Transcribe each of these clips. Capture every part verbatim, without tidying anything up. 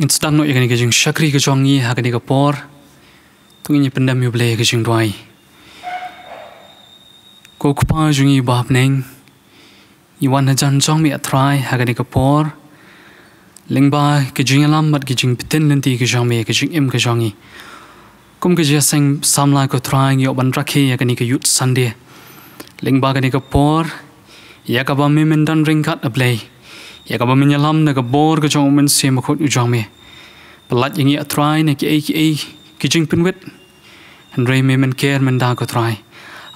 Ngin sdang noh ïa kane ka jingshakri ka jong ngi ha kane ka por. To ngin ïa pyndem ïa U Blei ha ka jingduwai. Ko Kpa jong ngi ba ha bneng, ngi wan hajan jong me, A Trai, ha kane ka por, lyngba ka jingïalam bad ka jingpyntip lynti ka jong me, ka jingim ka jong ngi. Kum ka jingïaseng samla, ko Trai, ngi ïoh ban rakhe ïa kane ka Youth Sunday. Lyngba kane ka por, ïa kaba me men don ryngkat, A Blei, ïa kaba men ïalam na ka bor ka jong U Mynsiem Bakhuid u jong me. Pyllait ïa ngi, A Trai, na kiei kiei ki jingpynwit. Hynrei me men ker, men da, ko Trai.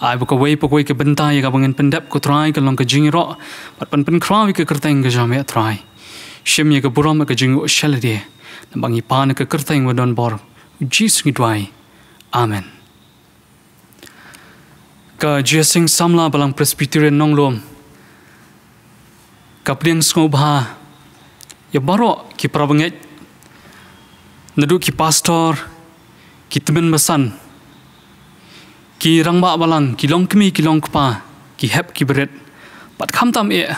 Ai ba kawei pa kawei ka bynta ïa kaba ngin pyndep, ko Trai, kan long ka jingïaroh bad ban pynkhraw ïa ka kyrteng ka jong me, A Trai. Shim ïa ka burom, ka jingïoh shalade. Namar ngi pan ha ka kyrteng ba don bor, U Jisu ngi duwai. Amen. Ka Jingïaseng Samla Balang Presbyterian Nonglum ka pdiang sngewbha ïa baroh ki para bangeit, naduh ki pastor, ki tymmen basan, ki rangbah balang, ki longkmie, ki longkpa, ki hep, ki barit, bad khamtam eh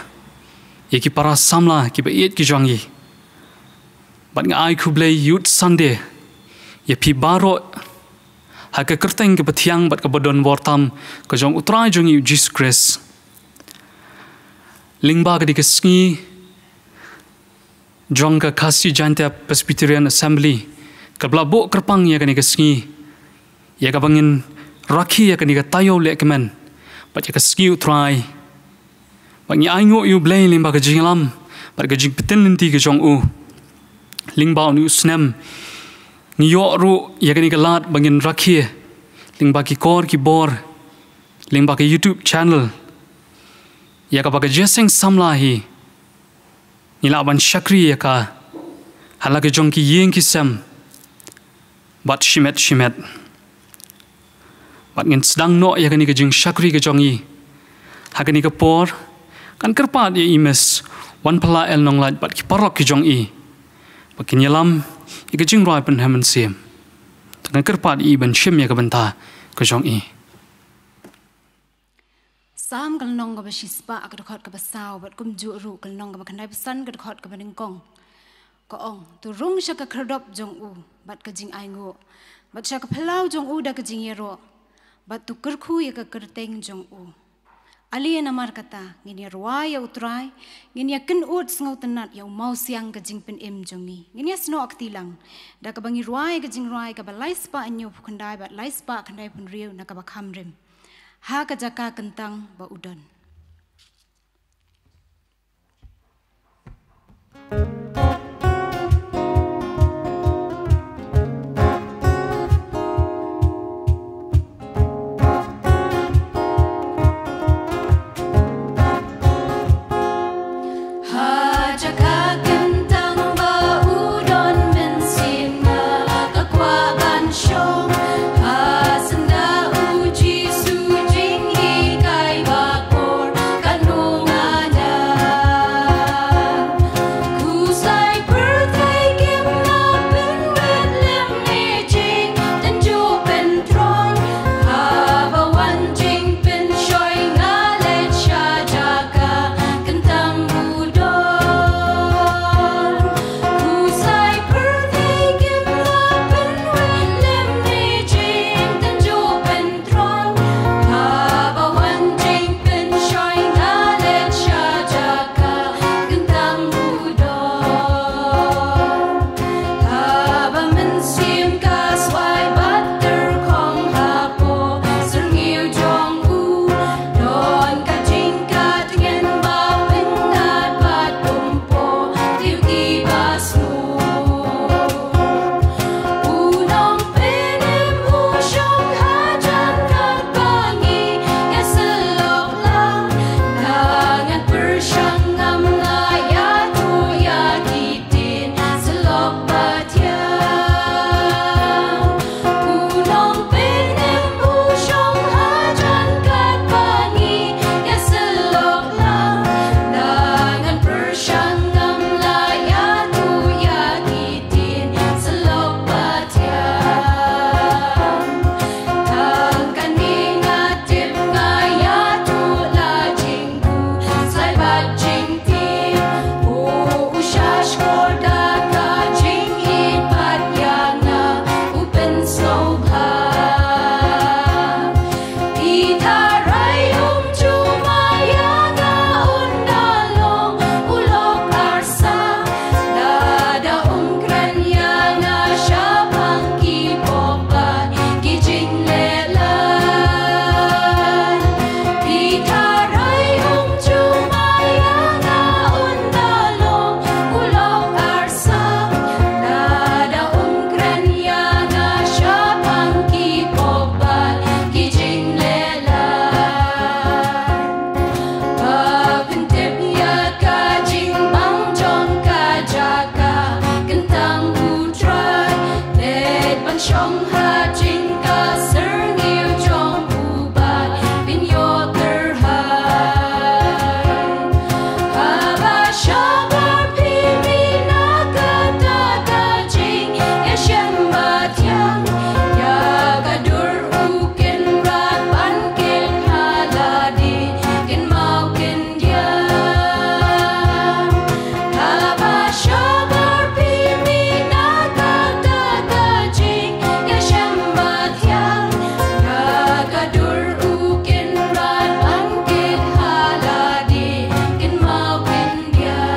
ïa ki para samla kiba ïeit ki jong ngi. Bad nga ai khublei Youth Sunday ïa phi baroh, ha ka kyrteng kaba thiang bad kaba don bor tam ka jong U Trai jong ngi, U Jisu Khrist. Lyngba kane ka sngi jong ka Khasi Jaintia Presbyterian Assembly, kaba la buh kyrpang ïa kane ka sngi, ïa kaba ngin rakhe ïa kane ka taïew lehkmen bad ïa ka sngi U Trai. Bad ngi ainguh ïa U Blei lyngba ka jingïalam bad ka jingpyntip lynti ka jong u. Lyngba une u snem, ngi ïoh ruh ïa kane ka lad ba ngin rakhe lyngba ki kor ki bor, lyngba ka YouTube channel, ïa kaba ka Jingïaseng Samla hi ngi lah ban shakri ïa ka ha la ka jong ki ïing ki sem bad shimet shimet. Bad ngin sdang noh ïa kane ka jingshakri ka jong ngi ha kane ka por. Ngan kyrpad ïa i Miss Wanphala L Nonglait bad ki paralok ki jong i ba kin ïalam ïa ka jingrwai pynheh mynsiem. Te ngan kyrpad ïa i ban shim ïa ka bynta ka jong i. Salm ka lynnong kaba shispah, ka dkhot kaba saw, bad kumjuh ruh ka lynnong kaba khyndaiphew san, ka dkhot kaba nyngkong. Ka ong, to rung sha ka khyrdop jong u bad ka jingainguh, bad sha ka phyllaw jong u da ka jingïaroh, bad to kyrkhu ïa ka kyrteng jong u. Ale namar kata, ngin ïa rwai ïa U Trai, ngin ïa kynud sngewtynnad ïa u mawsiang ka jingpynim jong ngi. Ngin ïa snoh kti lang da kaba ngi rwai ka jingrwai kaba laispah hynñiewphew khyndai bad laispah khyndaiphew hynriew na kaba kham rim. Ha ka jaka kyntang ba u don. Ha jaka kyntang ba u don mynsiem, nga la kwah ban shong. Ha syndah U Jisu jinghikai ba khuid. Tharai um ju maya nga un da long u lok arsa, lada um kren ïa nga shaphang ki pop bad ki jingleh lai. Tharai um ju maya nga un da long u lok arsa, lada um kren ïa nga shaphang ki pop bad ki jingleh lai. Ba pyntip ïa ka jingbang jong ka jaka kyntang U Trai, leit ban shong ha jingkasyrngiew jong u bad pynïoh kyrhai. Haba shabar phi mih na kata ka jingïashem bathiang, ïa ka dur u Kynrad ban kit ha lade kynmaw kyndiah. Haba shabar phi mih na kata ka jingïashem bathiang, ïa ka dur u Kynrad ban kit ha lade kynmaw kyndiah.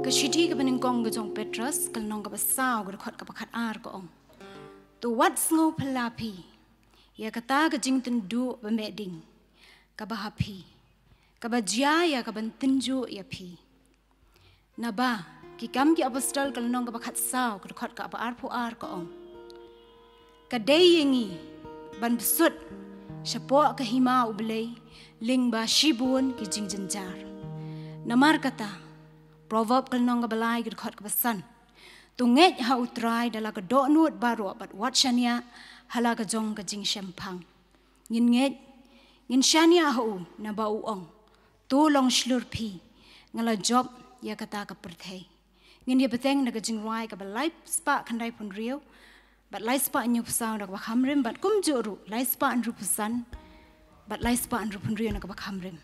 Ka shithi kaba nyngkong ka jong u Petros, ka lynnong kaba saw, ka dkhot kaba khatar ka ong: To wat sngewphylla phi ïa kata ka jingtynjuh ba meh ding kaba ha phi, kaba jia ïa ka ban tynjuh ïa phi. Naba Ki Kam ki Apostol, ka lynnong kaba khatsaw, ka dkhot kaba arphew ar ka ong: Ka dei ïa ngi ban bsut shapoh ka hima U Blei lyngba shibun ki jingjynjar. Namar kata, Proverb ka lynnong kaba lai, ka dkhot kaba san: To ngeit ha U Trai da la ka dohnud baroh bad wat shaniah ha la ka jong ka jingshemphang. Ngin ngeit, ngin shaniah ha u, naba u ong: To long shlur phi, nga la jop ïa kata ka pyrthei. Ngin ïa bteng na ka jingrwai kaba lai spah khyndai phew hynriew bad lai spah hynñiew phew saw na kaba kham rim, bad kumjuh ruh lai spah hynriew phew san bad lai spah hynriew phew hynriew na kaba kham rim.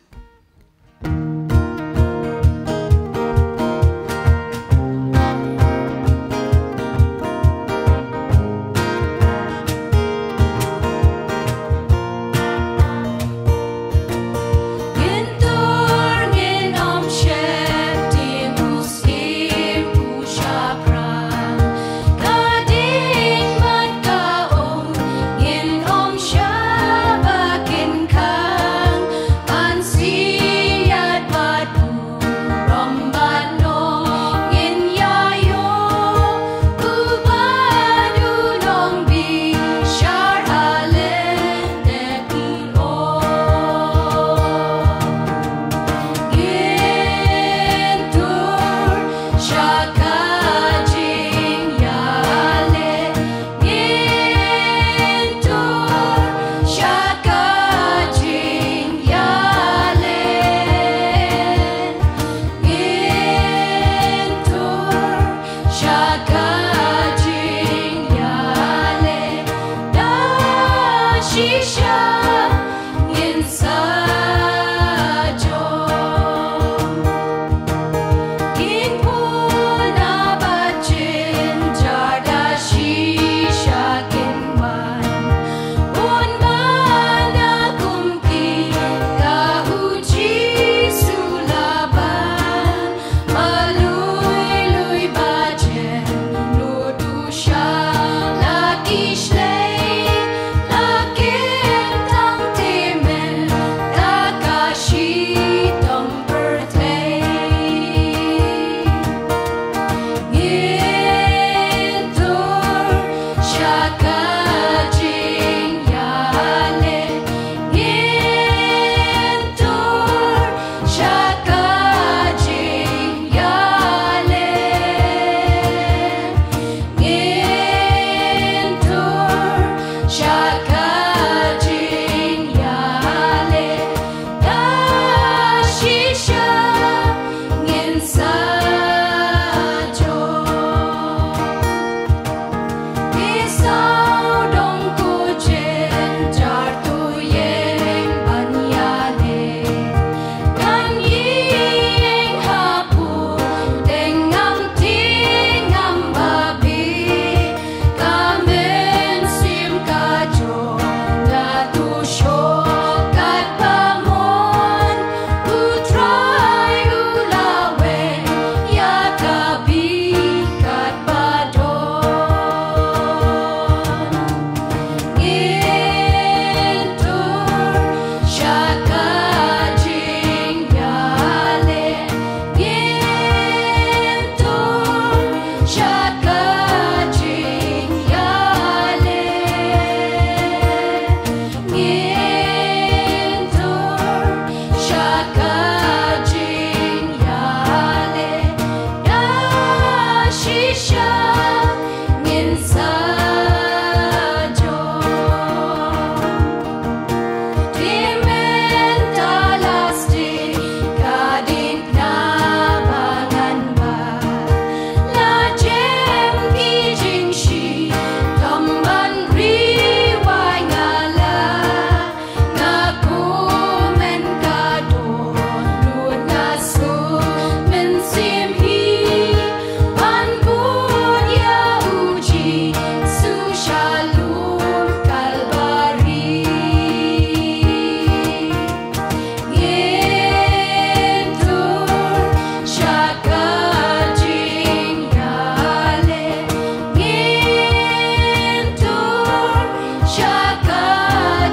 Sha ka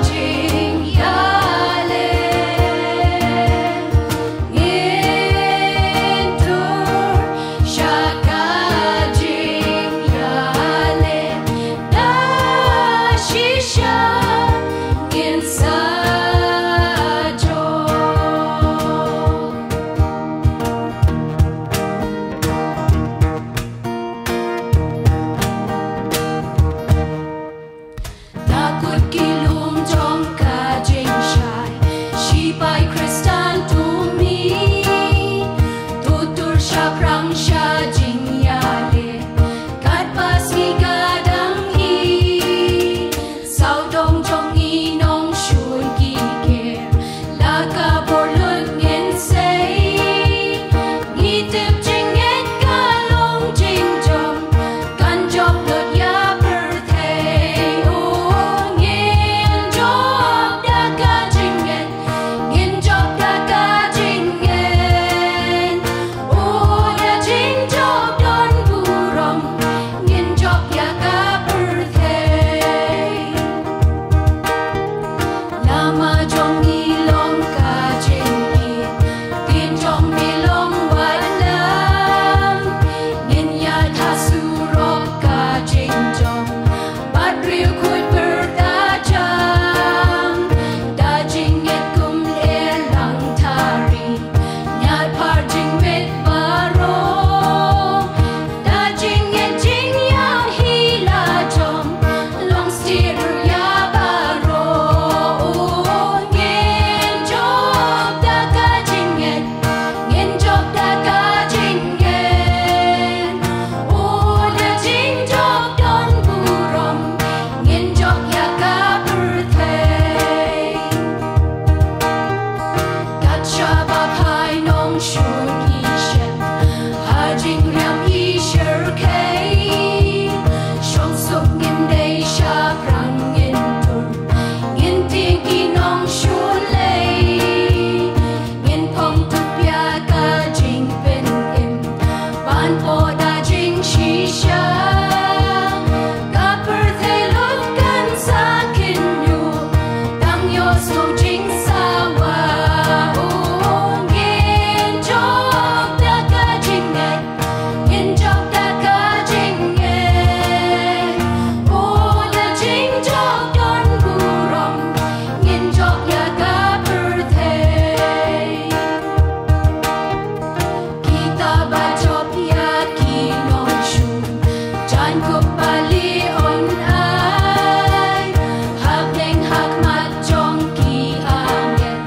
jingïaleh ngin tur, sha ka jingïaleh da shisha ngin sa jop. Da kut ki lum jong ka jingshai, shipai Khristan to mih, to tur shaphrang sha jingïaleh, katba sngi ka dang ih, sawdong jong ngi nongshun ki ker, la ka bor lut ngin sei. Ngi tip jingngeit ka long jingjop, kan jop lut ïa pyrthei. O, ngin jop da ka jingngeit, ngin jop da ka jingngeit. O, da jingjop don burom, ngin jop ïa ka pyrthei. Lama jong ngi long ka jingkit, ktien jong ngi long wat lam. Ngin ïaid ha surok ka jingjop, bad riewkhuid pyrta jam. Da jingngeit kum erlang tari, ñiad phar jingmit baroh. Da jingngeit jingïahi la jong, long stir ïa baroh. Ngin jop da ka jingngeit, ngin jop da ka jingngeit. O, da jingjop don burom, ngin jop ïa ka pyrthei. Kat shaba phai nongshun ngi shem, ha jingriam i shyrkhei. Shong suk ngin dei, shaphrang ngin tur, ngin tieng ki nongshun lei. Ngin phong tup ïa ka jingpynim, ban poi da jingshisha. Ka pyrthei lut kan sa kynñiuh, tang ïohsngew jingsawa. O, ngin jop da ka jingngeit, ngin jop da ka jingngeit. O, da jingjop don burom, ngin jop ïa ka pyrthei. Kita ba jop ïa ki nongshun, jan kup bali on ai, hapdeng ha khmat jong ki angel,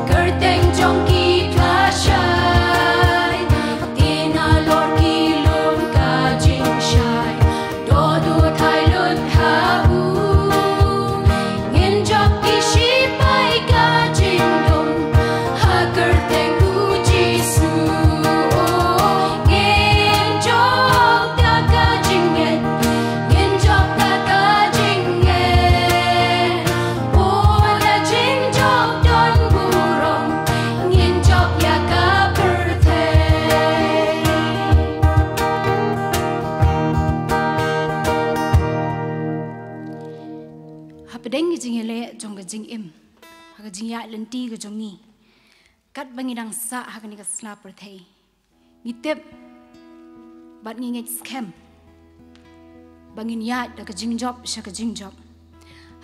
kyrteng jong ki ka shai. Te nalor ki lum ka jingshai, dohnud thait lut ha u. Ngin jop ki shipai ka jingdum, ha kyrteng u Jisu. Ngin jop da ka jingngeit, ngin jop da ka jingngeit. O, da jingjop don burom, ngin jop ïa ka pyrthei. Hapdeng ka jingïaleh jong ka jingim, ha ka jingïaid lynti ka jong ngi, katba ngi dang sah ha kane ka sla pyrthei, ngi tip bad ngi ngeit skhem ba ngin ïaid da ka jingjop sha ka jingjop,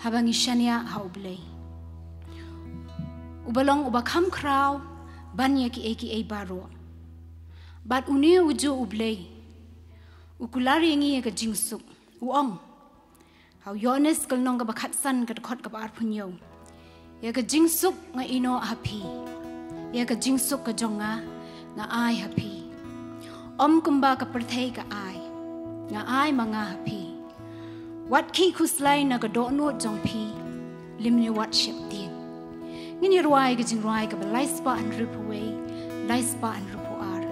haba ngi shaniah ha U Blei, uba long uba kham khraw ban ïa kiei kiei baroh. Bad une ujuh U Blei u kular ïa ngi ïa ka jingsuk. U ong ha u Ïoannis ka lynnong kaba khatsan, ka dkhot kaba arphew hynñiew: Ïa ka jingsuk nga ïehnoh ha phi, ïa ka jingsuk ka jong nga nga ai ha phi. Ym kumba ka pyrthei ka ai, nga ai ma nga ha phi. Wat khih khuslai na ka dohnud jong phi, lymne wat sheptieng. Ngin ïa rwai ka jingrwai kaba lai spah hynriewphew wei, lai spah hynriewphew ar.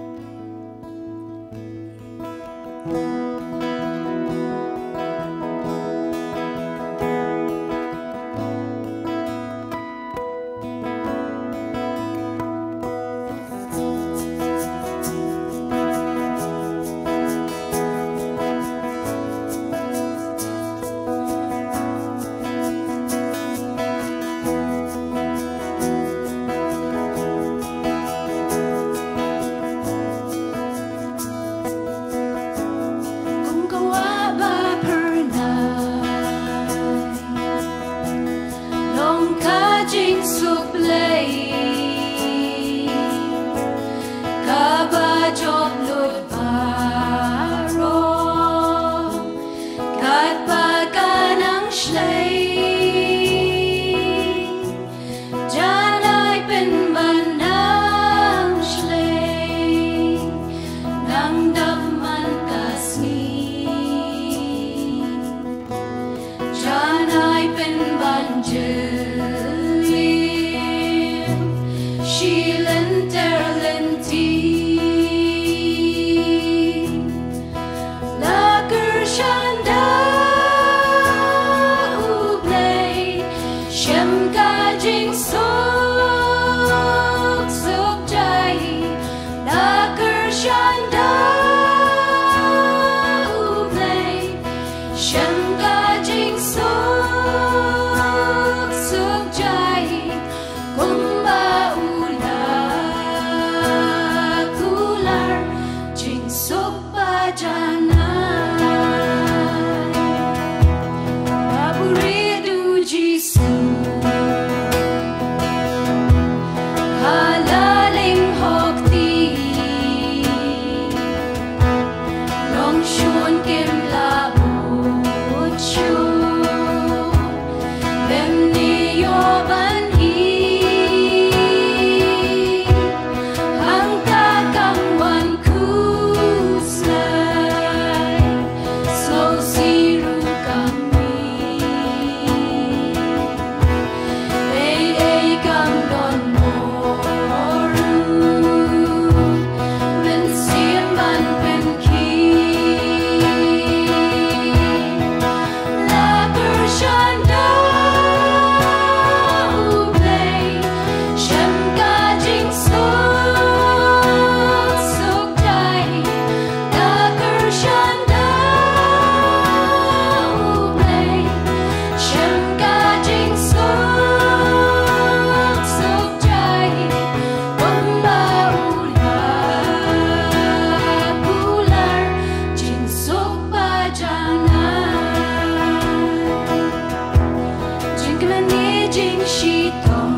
Shi lynter lynti la kyrshan da U Blei, shem ka jingsuk suk jai, la kyrshan da U Blei, shem ka jingsuk suk jai, kumba u la kular, jingsuk ba janai. Ba buhrieh U Jisu ha la lyngngoh ti, nongshun kim lah bud shuh. Lymne ïoh ban ïohi hangta kam wan khuslai, sngewsih ruh kam mih. Ei ei kam don bor ruh, mynsiem ban pynkhih. La kyrshan da U Blei, shem ka jingsuk suk jai, la kyrshan da U Blei, shem ka jingsuk suk jai, kumba u la kular, jingsuk ba janai. Jingkmen ne jingshitom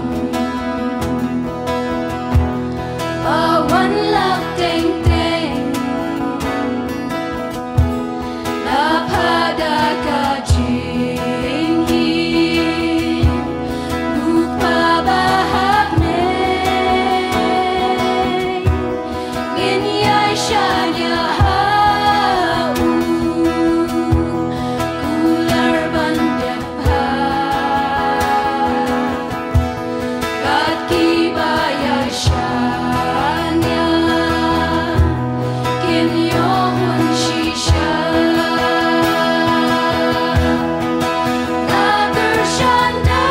ba wan lap teng teng, la phah da ka jingim, Pu Kpa ba ha bneng. Ngin ïai shaniah ha u, kular ban dep bha, kat kiba ïai shaniah kin ïoh hun shisha. La kyrshan da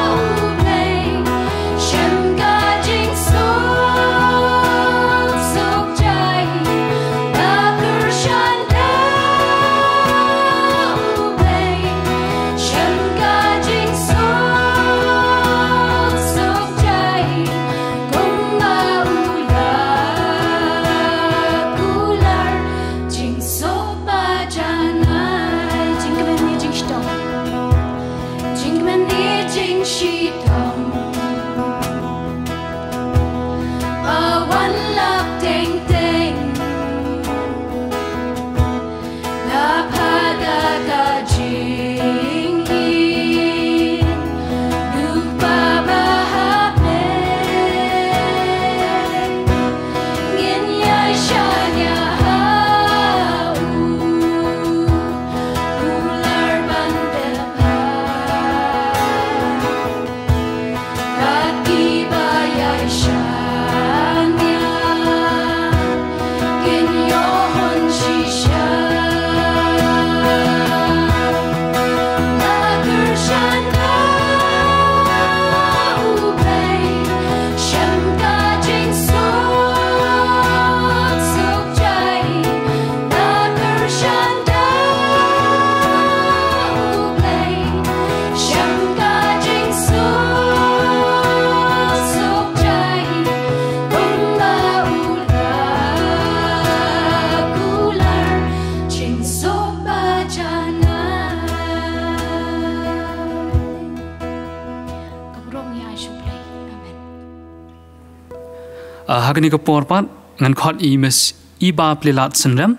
U Blei, shem ka jingsuk suk jai. La kyrshan da U Blei, shem ka jingsuk suk jai. Kumba u la kular, jingsuk ba janai. Jingkmen ne jingshitom, jingkmen ne jingshitom ba wan lap teng teng, la phah da ka jingim, Pu Kpa ba ha bneng. Ngin ïai shaniah ha u, kular ban dep bha, kat kiba ïai shaniah kin ïoh hun shisha. La kyrshan da U Blei, shem ka jingsuk suk jai. La kyrshan da U Blei, shem ka jingsuk suk jai. Kumba u la kular, jingsuk ba janai. Ka burom ïa U Blei. Amen. Ah, ha kane ka por pat ngan khot ïa i Miss Iba Plilat Synrem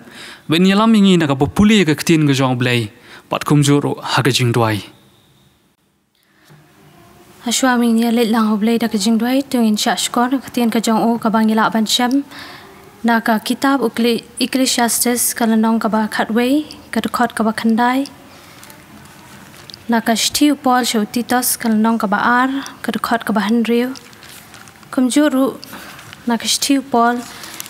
ban ïalam ïa ngi na kaba pule ka ktien ka jong U Blei bad kumjuh ruh ha ka jingduwai. Hashwa ba ngin ïa leit lang ha U Blei da ka jingduwai, to ngin shah shkor na ka ktien ka jong u kaba ngi lah ban shem na ka kitab Ecclesi-, Ecclesiastes, ka lynnong kaba khatwei, ka dkhot kaba khyndai. Na ka shithi u Paul sha u Titus, ka lynnong kaba ar, ka dkhot kaba hynriew. Kumjuh ruh na ka shithi u Paul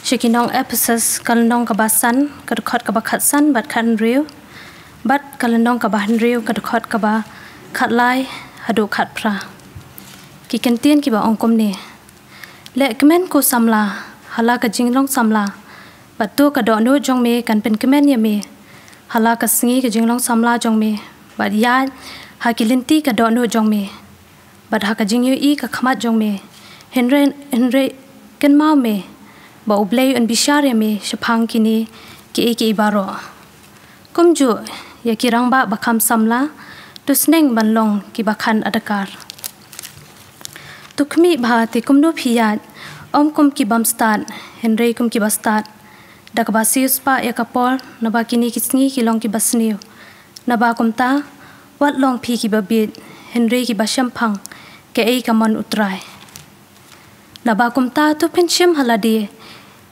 sha ki nong Ephesus, ka lynnong kaba san, ka dkhot kaba khatsan bad khathynriew, bad ka lynnong kaba hynriew, ka dkhot kaba khatlai haduh khatphra. Ki kyntien kiba ong kumne: Leh kmen ko samla ha la ka jinglong samla, bad to ka dohnud jong me kan pynkmen ïa me ha la ka sngi ka jinglong samla jong me, bad ïaid ha ki lynti ka dohnud jong me, bad ha ka jingïohi ka khmat jong me. Hynrei, hynrei kynmaw me ba U Blei un bishar ïa me shaphang kine kiei kiei baroh. Kumjuh ïa ki rangbah ba kham samla, to sneng ban long kiba khan adkar. To khmih bha te kumno phi ïaid, ym kum ki bym stad, hynrei kum kiba stad, da kaba siew spah ïa ka por, naba kine ki sngi ki long kiba sniew. Naba kumta, wat long phi kiba bieit, hynrei kiba shemphang, kaei ka mon U Trai. Naba kumta, to pynshim ha lade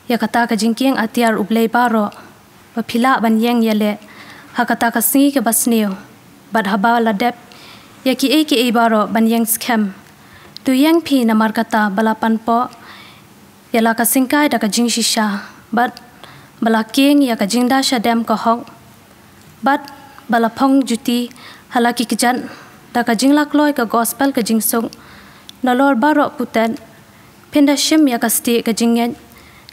ïa kata ka jingkieng atiar U Blei baroh, ba phi lah ban ïeng ïaleh ha kata ka sngi kaba sniew, bad haba la dep ïa kiei kiei baroh ban ïeng skhem. To ïeng phi namar kata ba la panpoh ïa la ka syngkai da ka jingshisha, bad ba la kieng ïa ka jingda shadem ka hok, bad ba la phong juti ha la ki kjat da ka jinglakloi ka gospel ka jingsuk. Nalor baroh putet, phin da shim ïa ka stieh ka jingngeit,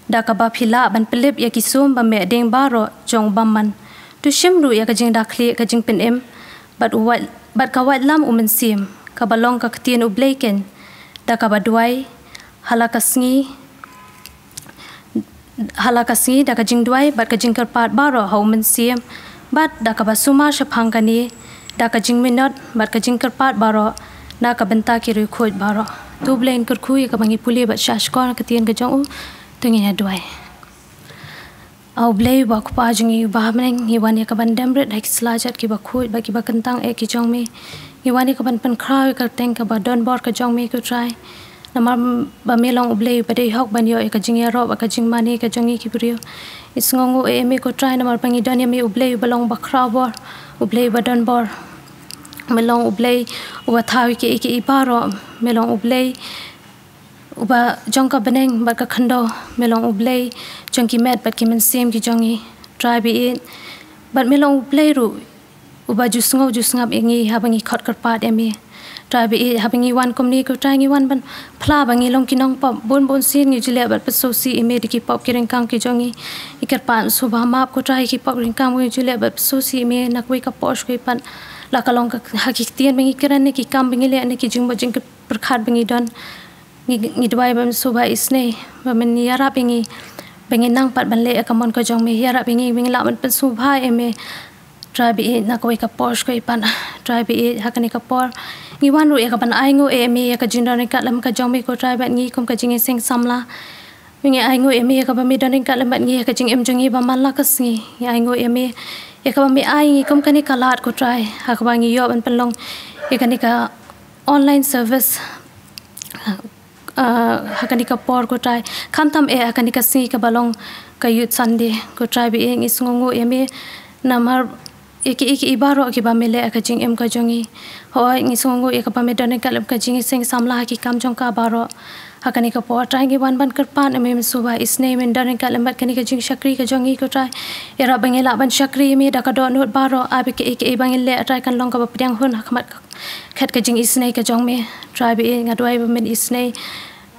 da kaba phi lah ban pynlip ïa ki sum ba meh ding baroh jong u bymman. To shim ruh ïa ka jingda khlieh ka jingpynim, bad u wait, bad ka waitlam U Mynsiem, kaba long ka ktien U Blei keiñ, da kaba duwai ha la ka sngi, ha la ka sngi da ka jingduwai bad ka jingkyrpad baroh ha U Mynsiem, bad da kaba sumar shaphang kane da ka jingminot bad ka jingkyrpad baroh na ka bynta ki riewkhuid baroh. To U Blei un kyrkhu ïa kaba ngi pule bad shahshkor na ka ktien ka jong u. To ngin ïa duwai. A U Blei uba U Kpa jong ngi uba ha bneng, ngi wan ïa ka ban dem rit ha ki sla jait kiba khuid bad kiba kyntang eh ki jong me. Ngi wan ïa ka ban pynkhraw ïa ka kyrteng kaba donbor ka jong me, ko Trai. Namar ba me long U Blei uba dei hok ban ïoh ïa ka jingïaroh bad ka jingmane ka jong ngi ki briew. Ngi sngewnguh ïa me, ko Trai, namar ba ngi don ïa me, U Blei uba long ba khraw bor, U Blei uba donbor. Me long U Blei uba thaw ïa kiei kiei baroh. Me long U Blei uba jong ka bneng bad ka khyndew. Me long U Blei jong ki met bad ki mynsiem ki jong ngi, Trai baieit. Bad me long U Blei ruh uba ju sngew ju sngap ïa ngi haba ngi khot kyrpad ïa me, Trai baieit. Haba ngi wan kumne, ko Trai, ngi wan ban phla ba ngi long ki nongpop. Bun bun sien ngi ju leh bad pynsngewsih ïa me da ki pop ki ryngkang ki jong ngi. Ngi kyrpad sngewbha map, ko Trai, ki pop ryngkang ba ngi ju leh bad pynsngewsih ïa me na kawei ka por sha kawei pat, la ka long ka ha ki ktien ba ngi kren ne ki kam ba ngi leh ne ki jingmut jingpyrkhat ba ngi don. Ngi, ngi duwai ba men sngewbha isnei, ba men ïarap ïa ngi ba ngin nang pat ban leh ïa ka mon ka jong me. Ïarap ïa ngi ba ngin lah ban pynsngewbha ïa me, Trai baieit, na kawei ka por sha kawei pat, Trai baieit. Ha kane ka por ngi wan ruh ïa ka ban ainguh ïa me ïa ka jingdon ryngkat lem ka jong me, ko Trai, bad ngi kum ka jingïaseng samla. Ngi ainguh ïa me ïa kaba me don ryngkat lem bad ngi ha ka jingim jong ngi ba man la ka sngi. Ngi ainguh ïa me ïa kaba me ai ngi kum kane ka lad, ko Trai, ha kaba ngi ïoh ban pynlong ïa kane ka online service, ah, ha kane ka por, ko Trai. Khamtam eh ha kane ka sngi kaba long ka Youth Sunday, ko Trai baieit. Ngi sngewnguh ïa me namar ïa kiei kiei baroh kiba me leh ha ka jingim ka jong ngi. Hooid, ngi sngewnguh ïa kaba me don ryngkat lem ka jingïaseng samla ha ki kam jong ka baroh. Ha kane ka por, Trai, ngi wan ban kyrpad ïa me, men sngewbha isnei, men don ryngkat lem bad kane ka jingshakri ka jong ngi, ko Trai. Ïarap ba ngin lah ban shakri ïa me da ka dohnud baroh, ai ba kiei kiei ba ngin leh, Trai, kan long kaba pdiang hun ha khmat ka, khat ka jingisnei ka jong me, Trai baieit. Nga duwai ba men isnei,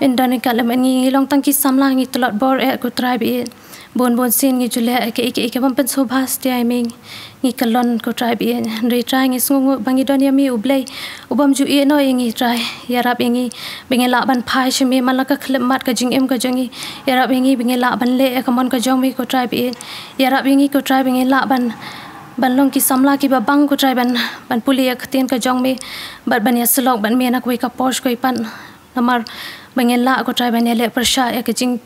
men don ryngkat lem bad ngi. Ngi long tang ki samla, ngi tlot bor eh, ko Trai baieit. Bun bun sien ngi ju leh ïa kiei kiei ki bym pynsngewbha satia ïa me. Ngi kyllon, ko Trai baieit. Hynrei, Trai, ngi sngewnguh ba ngi don ïa me, U Blei ubym ju ïehnoh ïa ngi, Trai. Ïarap ïa ngi ba ngin lah ban phai sha me man la ka khyllipmat ka jingim ka jong ngi. Ïarap ïa ngi ba ngin lah ban leh ïa ka mon ka jong me, ko Trai baieit. Ïarap ïa ngi, ko Trai, ba ngin lah ban, ban long ki samla kiba bang, ko Trai, ban, ban pule ïa ka ktien ka jong me, bad ban ïasyllok bad me na kawei ka por sha kawei pat. Namar ba ngin lah, ko Trai, ban ïaleh pyrshah ïa ka jing,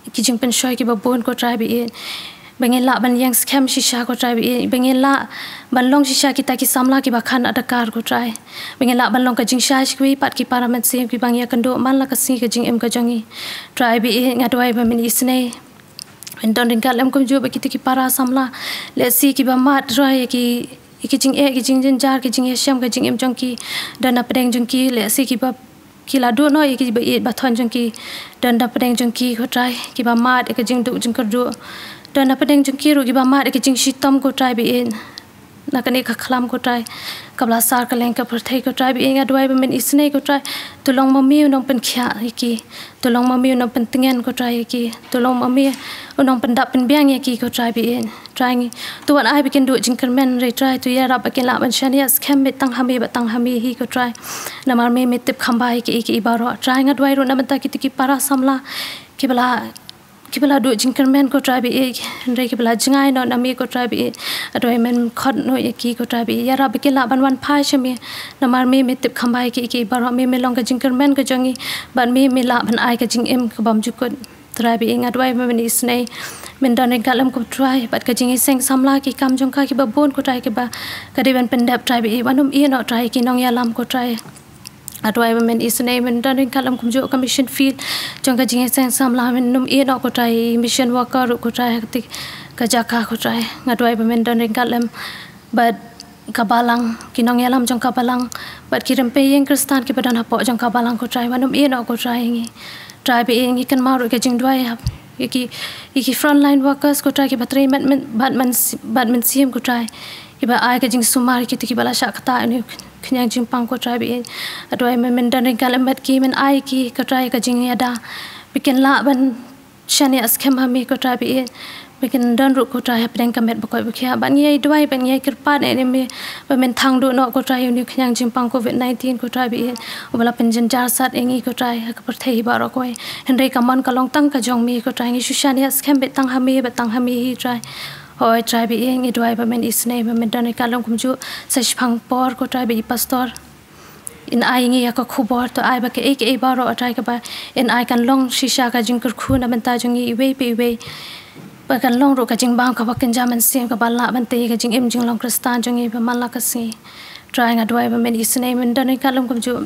ki jingpynshoi kiba bun, ko Trai baieit. Ba ngin lah ban ïeng skhem shisha, ko Trai baieit. Ba ngin lah ban long shisha kita ki samla kiba khan adkar, ko Trai. Ba ngin lah ban long ka jingshai sha kiwei pat ki para mynsiem kiba ngi ïakynduh man la ka sngi ka jingim ka jong ngi. Trai baieit, nga duwai ba men isnei, men don ryngkat lem kumjuh bad kita ki para samla. Lehse kiba mad, Trai, ïa ki ïa ki jingeh, ki jingjynjar, ki jingïashem, ka jingim jong ki, don na pdeng jong ki, lehse kiba ki la duh noh ïa kiba ïeit ba thon jong ki, don na pdeng jong ki, ko Trai, kiba mad ïa ka jingduk jingkyrduh, don na pdeng jong ki ruh kiba mad ïa ka jingshitom, ko Trai ba ïeit. Na kane ka khlam, ko Trai, kaba la sar kylleng ka pyrthei, ko Trai ba ïeit, nga duwai ba men isynei, ko Trai, to long ma me u nongpynkhiah ïa ki, to long ma me u nongpyntngen, ko Trai, ïa ki, to long ma me u nongpyndap pynbiang ïa ki, ko Trai ba ïeit. Trai ngi, to wat ai ba kin duh jingkyrmen, hynrei Trai, to ïarap ba kin lah ban shaniah skhem beit tang ha me bad tang ha me hi, ko Trai. Namar me me tip kham bha ïa kiei kiei baroh. Trai, nga duwai ruh na bynta kito ki para samla kiba la, kiba la duh jingkyrmen, ko Trai ba ïeit, hynrei kiba la jngai noh na me, ko Trai ba ïeit. Nga duwai men khot noh ïa ki, ko Trai ba ïeit, ïarap ba kin lah ban wan phai sha me. Namar me me tip kham bha ïa kiei kiei baroh, me me long ka jingkyrmen ka jong ngi, bad me me lah ban ai ka jingim ka bymjukut. Trai ba ïeit, nga duwai ba men isynei men don ryngkat lem, ko Trai, bad ka jingïaseng samla, ki kam jong ka kiba bun, ko Trai, kiba ka dei ban pyndep, Trai ba ïeit, wat nym ïeh noh, Trai, ki nongïalam, ko Trai. Nga duwai ba men isynei men don ryngkat lem, kumjuh ka mission field jong ka jingïaseng samla, men nym ïeh noh, ko Trai, mission worker ruh, ko Trai, ha kata ka jaka, ko Trai. Nga duwai ba men don ryngkat lem bad ka balang, ki nongïalam jong ka balang, bad ki rympei ïing Khristan kiba don hapoh jong ka balang, ko Trai, wat nym ïeh noh, ko Trai, ïa ngi. Trai ba ïeit, ngi kynmaw ruh ka jingduwai ïa ki, ïa ki frontline workers, ko Trai, kiba trei met, met, bad men, bad mynsiem, ko Trai, kiba ai ka jingsumar ïa kito kiba la shah ktah ïa une u khñiang jingpang, ko Trai ba ïeit. Nga duwai ba men don ryngkat lem bad ki, men ai ki, ko Trai, ka jingïada ba kin lah ban shaniah skhem ha me, ko Trai ba ïeit, ba kin don ruh, ko Trai, hapdeng ka met bakoit bakhiah. Bad ngi ïai duwai bad ngi ïai kyrpad ïa me ba men thang duh noh, ko Trai, ïa une u khñiang jingpang covid nineteen, ko Trai ba ïeit, uba la pynjynjar sat ïa ngi, ko Trai, ha ka pyrthei hi baroh kawei. Hynrei ka mon ka long tang ka jong me, ko Trai, ngi shu shaniah skhem beit tang ha me bad tang ha me hi, Trai. Hooid Trai ba ïeit, ngi duwai ba men isynei ba men don ryngkat lem, kumjuh sa shiphang por, ko Trai, ba i pastor in ai ngi ïa ka khubor, to ai ba kaei kaei baroh, Trai, kaba in ai kan long shisha ka jingkyrkhu na bynta jong ngi iwei pa iwei, ba kan long ruh ka jingbam kaba kynja mynsiem, kaba lah ban tei ka jingim jinglong Khristan jong ngi ba man la ka sngi. Trai, nga duwai ba men isynei men don ryngkat lem, kumjuh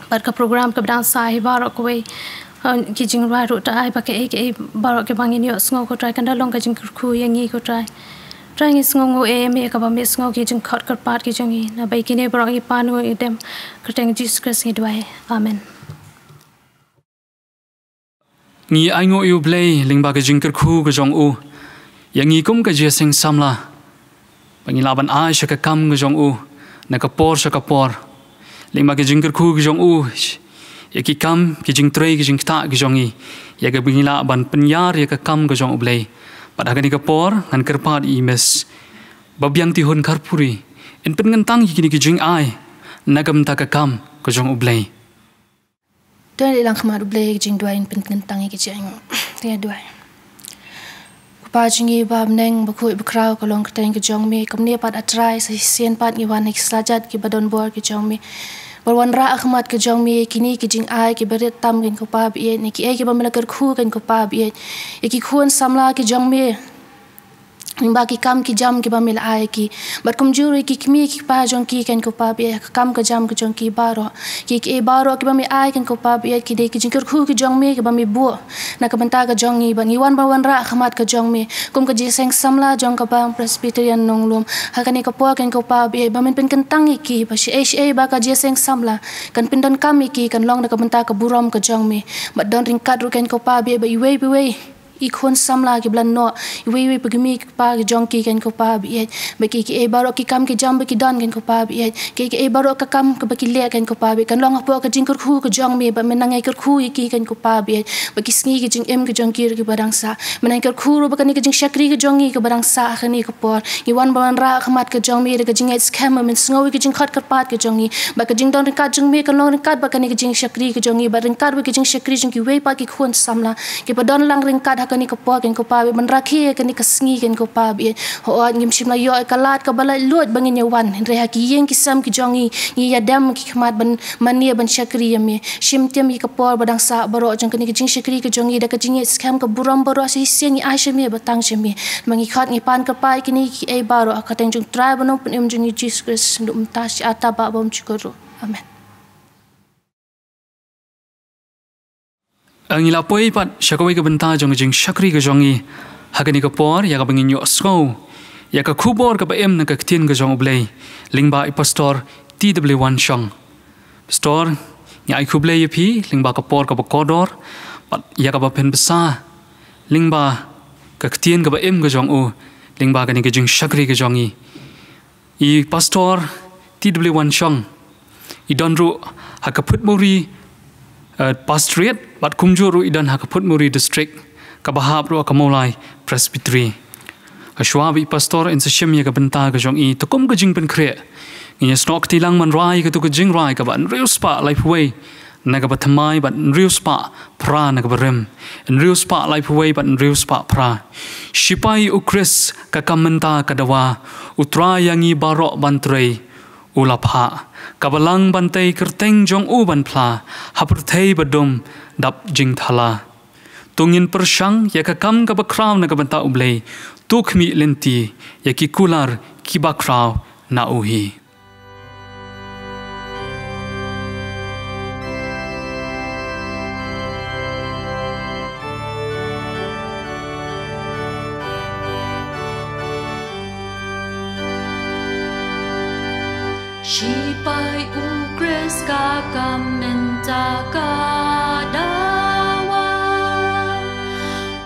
bad ka program kaba dang sah hi baroh kawei. Ha ki jingrwai ruh, to ai ba kaei kaei baroh kiba ngin ïohsngew, ko Trai, kan da long ka jingkyrkhu ïa ngi, ko Trai. Trai, ngi sngewnguh ïa me, kaba me sngew ki jingkhot kyrpad ki jong ngi. Naba ïa kine baroh ngi pan, ngi dem ha ka kyrteng Jisu Khrist ngi duwai. Amen. Ngi ainguh ïa U Blei lyngba ka jingkyrkhu ka jong u ïa ngi kum ka jingïaseng samla, ba ngin lah ban ai sha ka kam ka jong u na ka por sha ka por. Lyngba ka jingkyrkhu ka jong u ïa ki kam, ki jingtrei, ki jingktah ki jong ngi, ïa kaba ngin lah ban pynïar ïa ka kam ka jong U Blei. Bad ha kane ka por ngan kyrpad ïa i Miss Babianti Hun Kharpuri, in pynkyntang ïa kine ki jingai na ka bynta ka kam ka jong U Blei. To ngin ïalang khmat U Blei ha ka jingduwai, in pynkyntang ïa ka jingainguh. To ngin ïa duwai. Ko Pa jong ngi ba ha bneng, bakhuid bakhraw ka long kyrteng ka jong me. Kumne pat, A Trai, sa shisien pat ngi wan ha ki slajat kiba don bor ki jong me, ban wanrah ha khmat ka jong me ïa kine ki jingai kiba rit tam, keiñ ko Pa ba ïeit, ne kiei kiba me la kyrkhu, keiñ ko Pa ba ïeit, ïa ki khun samla ki jong me, lyngba ki kam ki jam kiba me la ai ïa ki. Bad kumjuh ruh ïa ki kmie ki kpa jong ki, keiñ ko Pa ba ïeit, ha ka kam ka jam ka jong ki baroh. Ki, kiei baroh kiba me ai, keiñ ko Pa ba ïeit, ki dei ki jingkyrkhu ki jong me kiba me buh na ka bynta ka jong ngi, bad ngi wan ban wanrah ha khmat ka jong me kum ka jingïaseng samla jong ka Bang Presbyterian Nonglum ha kane ka por, keiñ ko Pa ba ïeit, ba men pynkyntang ïa ki, ba shaei shaei ba ka jingïaseng samla kan pyndonkam ïa ki, kan long na ka bynta ka burom ka jong me. Bad don ryngkat ruh, keiñ ko Pa ba ïeit, bad iwei pa iwei i khun samla kiba la noh, iwei iwei pa kmie ki kpa ki jong ki, keiñ ko Pa ba ïeit, ba ki, kiei baroh ki kam ki jam ba ki don, keiñ ko Pa ba ïeit, kiei kiei baroh ka kam kaba ki leh, keiñ ko Pa ba ïeit, kan long hapoh ka jingkyrkhu ka jong me, bad men nang ïai kyrkhu ïa ki, keiñ ko Pa ba ïeit, ba ki sngi ki jingim ki jong ki ruh kiba dang sah, men nang ïai kyrkhu ruh ba kane ka jingshakri ka jong ngi kaba dang sah ha kane ka por, ngi wan ban wanrah ha khmat ka jong me da ka jingngeit skhem ba men sngew ïa ka jingkhot kyrpad ka jong ngi, ba ka jingdon ryngkat jong me kan long ryngkat bad kane ka jingshakri ka jong ngi, bad ryngkat bad ka jingshakri jong kiwei pat ki khun samla kiba don lang ryngkat ha kane ka por, keiñ ko Pa ba ïeit, ban rakhe ïa kane ka sngi, keiñ ko Pa ba ïeit. Hooid, ngim shym la ïoh ïa ka lad kaba laitluid ba ngin ïa wan, hynrei ha ki ïing ki sem ki jong ngi, ngi ïadem ki khmat ban mane ban shakri ïa me. Shim tim ïa ka por ba dang sah baroh jong kane ka jingshakri ka jong ngi da ka jingngeit skhem, ka burom baroh sa shisien ngi ai sha me, ba tang sha me. Ba ngi khot, ngi pan kyrpad ïa kine kiei baroh ha ka kyrteng jong U Trai ba nongpynim jong ngi Jisu Khrist, Synduk mynta shi ar tabah bymjukut ruh. Amen. Ngi la poi pat sha kawei ka bynta jong ka jingshakri ka jong ngi ha kane ka por, ïa kaba ngin ïohsngew ïa ka khubor kaba im na ka ktien ka jong U Blei lyngba i Pastor T W Wanshong. Pastor, ngi ai khublei ïa phi lyngba ka por kaba kordor bad ïa kaba pynbsa lyngba ka ktien kaba im ka jong u, lyngba kane ka jingshakri ka jong ngi. I Pastor T W Wanshong i don ruh ha ka Phutmuri, eh, Pastorate bad kumjuh ruh i don ha ka Phutmuri District kaba hap ruh ha ka Mawlai Presbytery. Hashwa ba i Pastor yn sa shim ïa ka bynta ka jong i, te kum ka jingpynkhreh ngin ïa snoh kti lang ban rai katto ka jingrwai kaba hynriew spah laiphew wei na kaba thymmai bad hynriew spah phra na kaba rim. Hynriew spah laiphew wei bad hynriew spah phra. Shipai U Khrist ka kam mynta ka dawa, U Trai ïa ngi baroh ban trei u la phah. Ka balang ban tei kyrteng jong u ban phla ha pyrthei ba dum dap jingthala. To ngin pyrshang ïa ka kam kaba khraw na ka bynta U Blei. To khmih lynti ïa ki kular kiba khraw na u hi. Shipai U Khrist ka kam mynta ka dawa,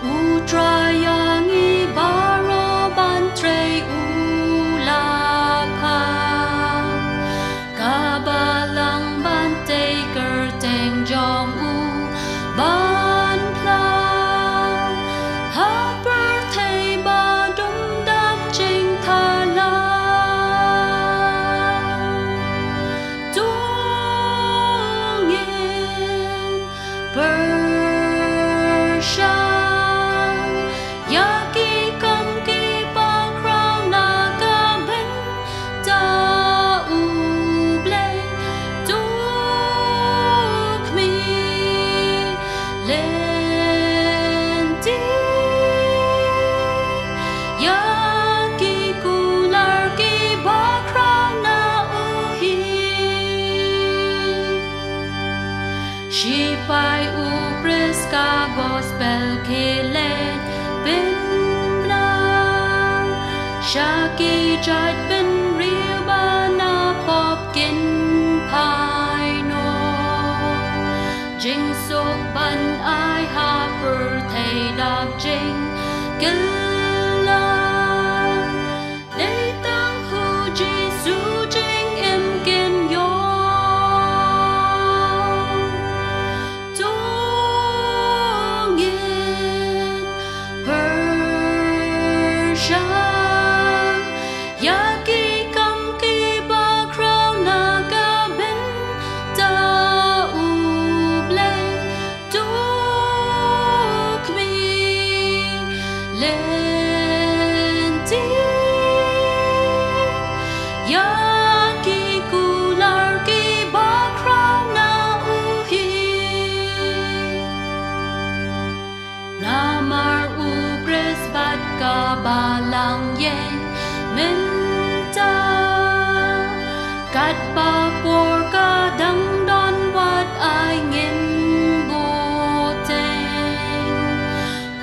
U Trai ïa ngi baroh ban trei u la phah. Ka balang ban tei kyrteng jong u ban phla ha pyrthei ba dum dap jingthala. To ngin pyrshang ïa ki kam kiba khraw na ka bynta U Blei. To khmih lynti ïa ki kular kiba khraw na u hi. Shipai U Khrist ka gospel ki leit pynbna sha ki jaitbynriew ba na pop kin phai noh. Jingsuk ban ai ha pyrthei dap jingkylla. Dei tang ha U Jisu jingim kin ïoh. To ngin pyrshang ïa ki kam kiba khraw na ka bynta U Blei. To khmih lynti ïa ki kular kiba khraw na u hi. Namar U Khrist bad ka balang ïeng mynta, katba por ka dang don wat ai ngin bteng.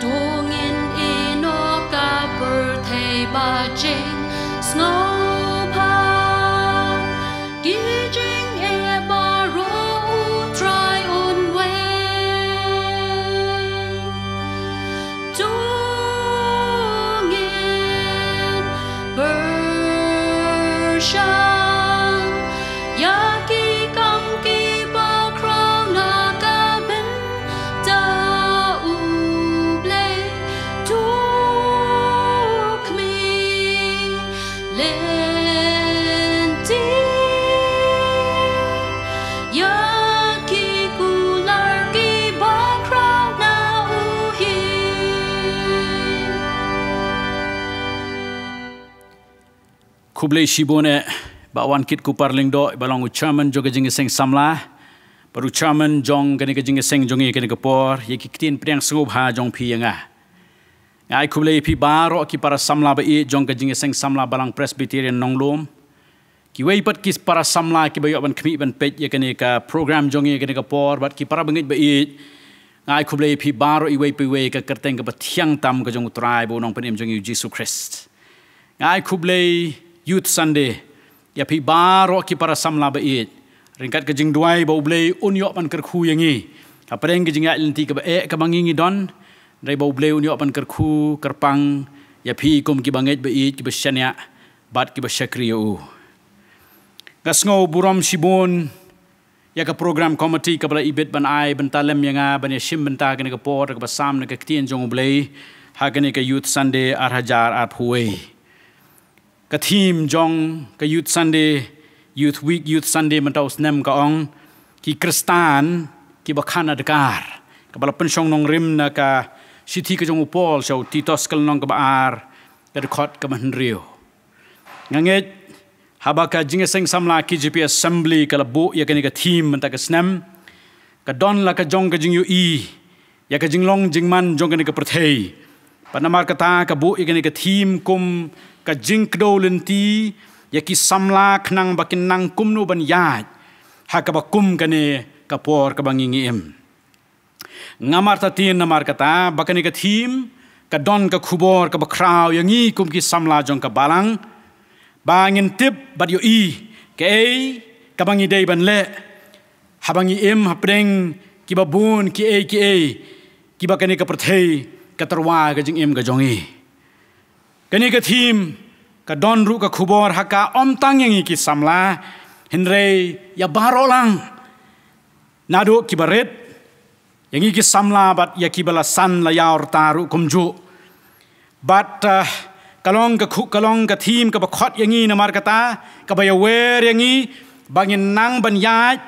To ngin ïehnoh ka pyrthei ba jingsngewbha, ki jingeh baroh U Trai un weng. To ngin pyrshang ïa ki kam kiba khraw na ka bynta U Blei. To khmih lynti ïa ki kular kiba khraw na u hi. Khublei shibun eh Bah Wankit Kupar Lyngdoh, ba long u chairman jong ka jingïaseng samla bad u chairman jong kane ka jingïaseng jong ngi kane ka por, ïa ki ktien pdiang sngewbha jong phi ïa nga. Nga ai khublei ïa phi baroh ki para samla ba ïeit jong ka jingïaseng samla Balang Presbyterian Nonglum. Kiwei pat ki para samla kiba ïoh ban khmih ban peit ïa kane ka program jong ngi ïa kane ka por, bad ki para bangeit ba ïeit. Nga ai khublei ïa phi baroh iwei pa iwei ha ka kyrteng kaba thiang tam ka jong U Trai bad U Nongpynim jong ngi U Jisu Khrist. Nga ai khublei Youth Sunday ïa phi baroh ki para samla ba ïeit, ryngkat ka jingduwai ba U Blei un ïoh ban kyrkhu ïa ngi hapdeng ka jingïaid lynti kaba eh kaba ngi ngi don. Hynrei ba U Blei un ïoh ban kyrkhu kyrpang ïa phi kum kiba ngeit ba ïeit, kiba shaniah bad kiba shakri ïa u. Nga sngew burom shibun ïa ka program committee kaba la ibit ban ai bynta lem ïa nga ban ïashim bynta kane ka por kaba sam na ka ktien jong U Blei ha kane ka Youth Sunday ar hajar arphew wei. Ka theme jong ka Youth Sunday, Youth Week, Youth Sunday mynta u snem ka ong, ki Khristan kiba khan adkar, kaba la pynshong nongrim na ka shithi ka jong u Paul sha u Titus, ka lynnong kaba ar, ka dkhot kaba hynriew. Nga ngeit haba ka jingïaseng samla K J P Assembly ka la buh ïa kane ka theme mynta ka snem, ka don la ka jong ka jingïohi ïa ka jinglong jingman jong kane ka pyrthei. Bad namar kata ka buh ïa kane ka theme kum ka jingkdew lynti ïa ki samla khnang ba kin nang kumno ban ïaid ha kaba kum kane ka por kaba ngi ngi im. Nga martatin namar kata ba kane ka theme ka don ka khubor kaba khraw ïa ngi kum ki samla jong ka balang, ba ngin tip bad ïohi kaei kaba ngi dei ban leh haba ngi im hapdeng kiba bun kiei kiei kiba kane ka pyrthei ka tyrwa ka jingim ka jong ngi. Kane ka theme ka don ruh ka khubor ha ka, ym tang ïa ngi ki samla, hynrei ïa baroh lang, naduh kiba rit, ïa ngi ki samla bad ïa kiba la san la ïaw rta ruh kumjuh. Bad, eh, ka long ka khu-, ka long ka theme kaba khot ïa ngi namar kata, kaba ïawer ïa ngi ba ngin nang ban ïaid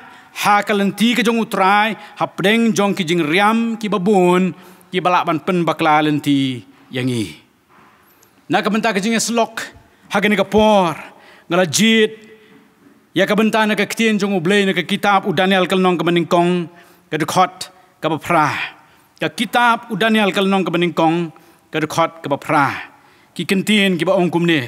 ha ka lynti ka jong U Trai hapdeng jong ki jingriam kiba bun kiba lah ban pynbakla lynti ïa ngi. Na ka bynta ka jingïasyllok ha kane ka por, nga la jied ïa ka bynta na ka ktien jong U Blei na ka kitab u Daniel, ka lynnong kaba nyngkong, ka dkhot kaba phra. Ka kitab u Daniel, ka lynnong kaba nyngkong, ka dkhot kaba phra. Ki kyntien kiba ong kumne: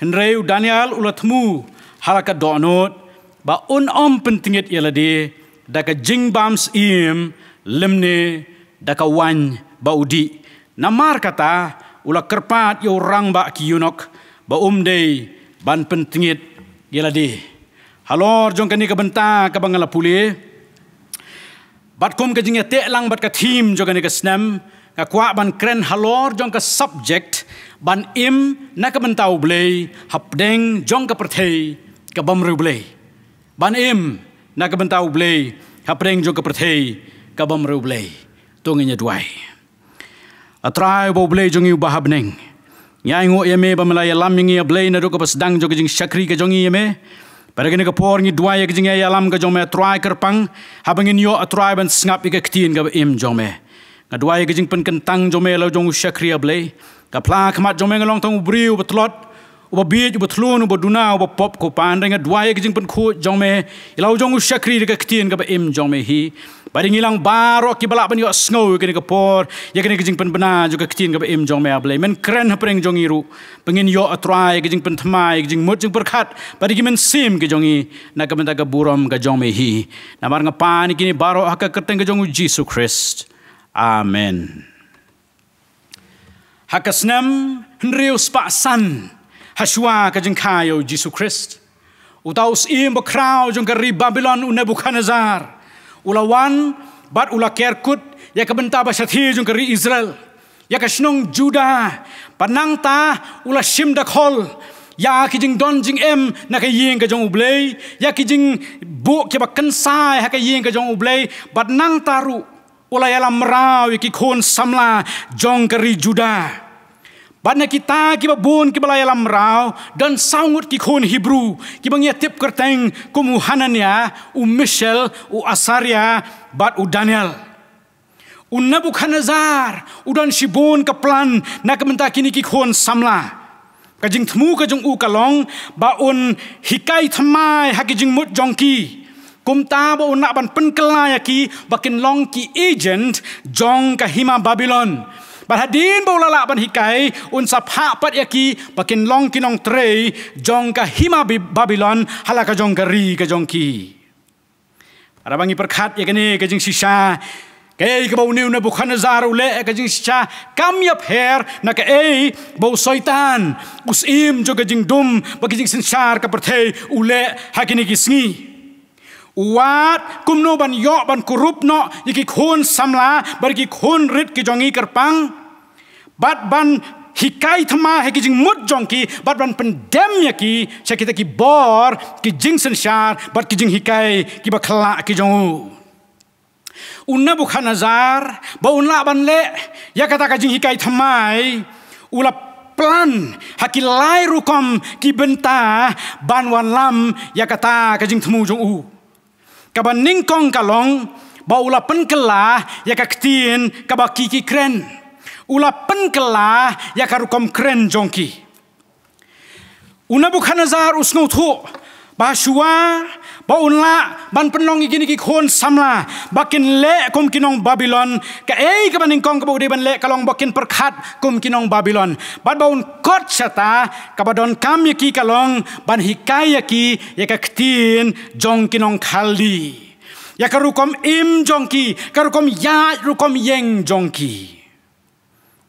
Hynrei u Daniel u la thmu ha la ka dohnud ba un ym pyntngit ïa lade da ka jingbam syiem lymne da ka waiñ ba u dih. Namar kata u la kyrpad ïa u rangbah ki eunuch ba um dei ban pyntngit ïa lade. Halor jong kane ka bynta kaba nga la pule, bad kum ka jingïateh lang bad ka theme jong kane ka snem, nga kwah ban kren halor jong ka subject ban im na ka bynta U Blei hapdeng jong ka pyrthei ka bym riewblei. Ban im na ka bynta U Blei hapdeng jong ka pyrthei ka bym riewblei. To ngin ïa duwai. A Trai uba U Blei jong ngi uba ha bneng, ngi ainguh ïa me ba me la ïalam ïa ngi, A Blei, naduh kaba sdang jong ka jingshakri ka jong ngi ïa me. Bad ha kane ka por ngi duwai ïa ka jingïalam ka jong me, A Trai, kyrpang haba ngin ïoh, A Trai, ban sngap ïa ka ktien kaba im jong me. Nga duwai ïa ka jingpynkyntang jong me ïa la u jong u shakri, A Blei. Ka phla khmat jong me nga long tang u briew uba tlot, uba bieit, uba thlun, uba duna, uba pop, ko Pa. Hynrei nga duwai ïa ka jingpynkhuid jong me ïa la u jong u shakri da ka ktien kaba im jong me hi. Bad ïa ngi lang baroh kiba lah ban ïohsngew ïa kane ka por, ïa kane ka jingpynbna jong ka ktien kaba im jong me, A Blei, men kren hapdeng jong ngi ruh ba ngin ïoh, A Trai, ïa ka jingpynthymmai, ïa ka jingmut jingpyrkhat bad ïa ki mynsiem ki jong ngi na ka bynta ka burom ka jong me hi. Namar nga pan ïa kine baroh ha ka kyrteng ka jong u Jisu Khrist. Amen. Ha ka snem hynriew spah san hashwa ka jingkha ïa u Jisu Khrist, uta u syiem bakhraw jong ka ri Babilon, u Nebukhadnessar, u la wan bad u la ker kut ïa ka bynta ba shathie jong ka ri Israel, ïa ka shnong Judah. Bad nangta u la shim dakhol ïa ki jingdon jingem na ka ïing ka jong U Blei, ïa ki jingbuh kiba kynsai ha ka ïing ka jong U Blei. Bad nangta ruh u la ïalam mraw ïa ki khun samla jong ka ri Judah. Bad na kita kiba bun kiba la ïalam mraw don saw ngut ki khun Hebru kiba ngi ïa tip kyrteng kum u Hananiah, u Mishael, u Azariah bad u Daniel. U Nebukhadnessar u don shibun ka plan na ka bynta kine ki khun samla. Ka jingthmu ka jong u ka long ba un hikai thymmai ha ki jingmut jong ki, kumta ba un lah ban pynkylla ïa ki ba kin long ki agent jong ka hima Babilon. Bad hadien ba u la lah ban hikai, un sa phah pat ïa ki ba kin long ki nongtrei jong ka hima Bi-, Babilon ha la ka jong ka ri ka jong ki. Haba ngi pyrkhat ïa kane ka jingshisha, Kaei kaba une u Nebukhadnessar u leh ka jingshisha kam ïapher na kaei ba u Soitan, u syiem jong ka jingdum bad ka jingsynshar ka pyrthei, u leh ha kine ki sngi. U wad kumno ban ïoh ban kurup noh ïa ki khun samla bad ki khun rit ki jong ngi kyrpang, bad ban hikai thymmai ha ki jingmut jong ki, bad ban pyndem ïa ki sha kita ki bor, ki jingsynshar bad ki jinghikai kiba khyllah ki jong u. U Nebukhadnessar, ba un lah ban leh ïa kata ka jinghikai thymmai, u la plan ha ki lai rukom ki bynta ban wallam ïa kata ka jingthmu jong u. Kaba nyngkong ka long ba u la pynkylla ïa ka ktien kaba ki ki kren. U la pynkylla ïa ka rukom kren jong ki. U Nebukhadnessar u sngewthuh ba shuwa ba un lah ban pynlong ïa kine ki khun samla ba kin leh kum ki nong Babilon, kaei kaba nyngkong kaba u dei ban leh ka long ba kin pyrkhat kum ki nong Babilon. Bad ba un kot shata, kaba donkam ïa ki ka long ban hikai ïa ki ïa ka ktien jong ki nong Khaldi, ïa ka rukom im jong ki, ka rukom ïaid rukom ïeng jong ki.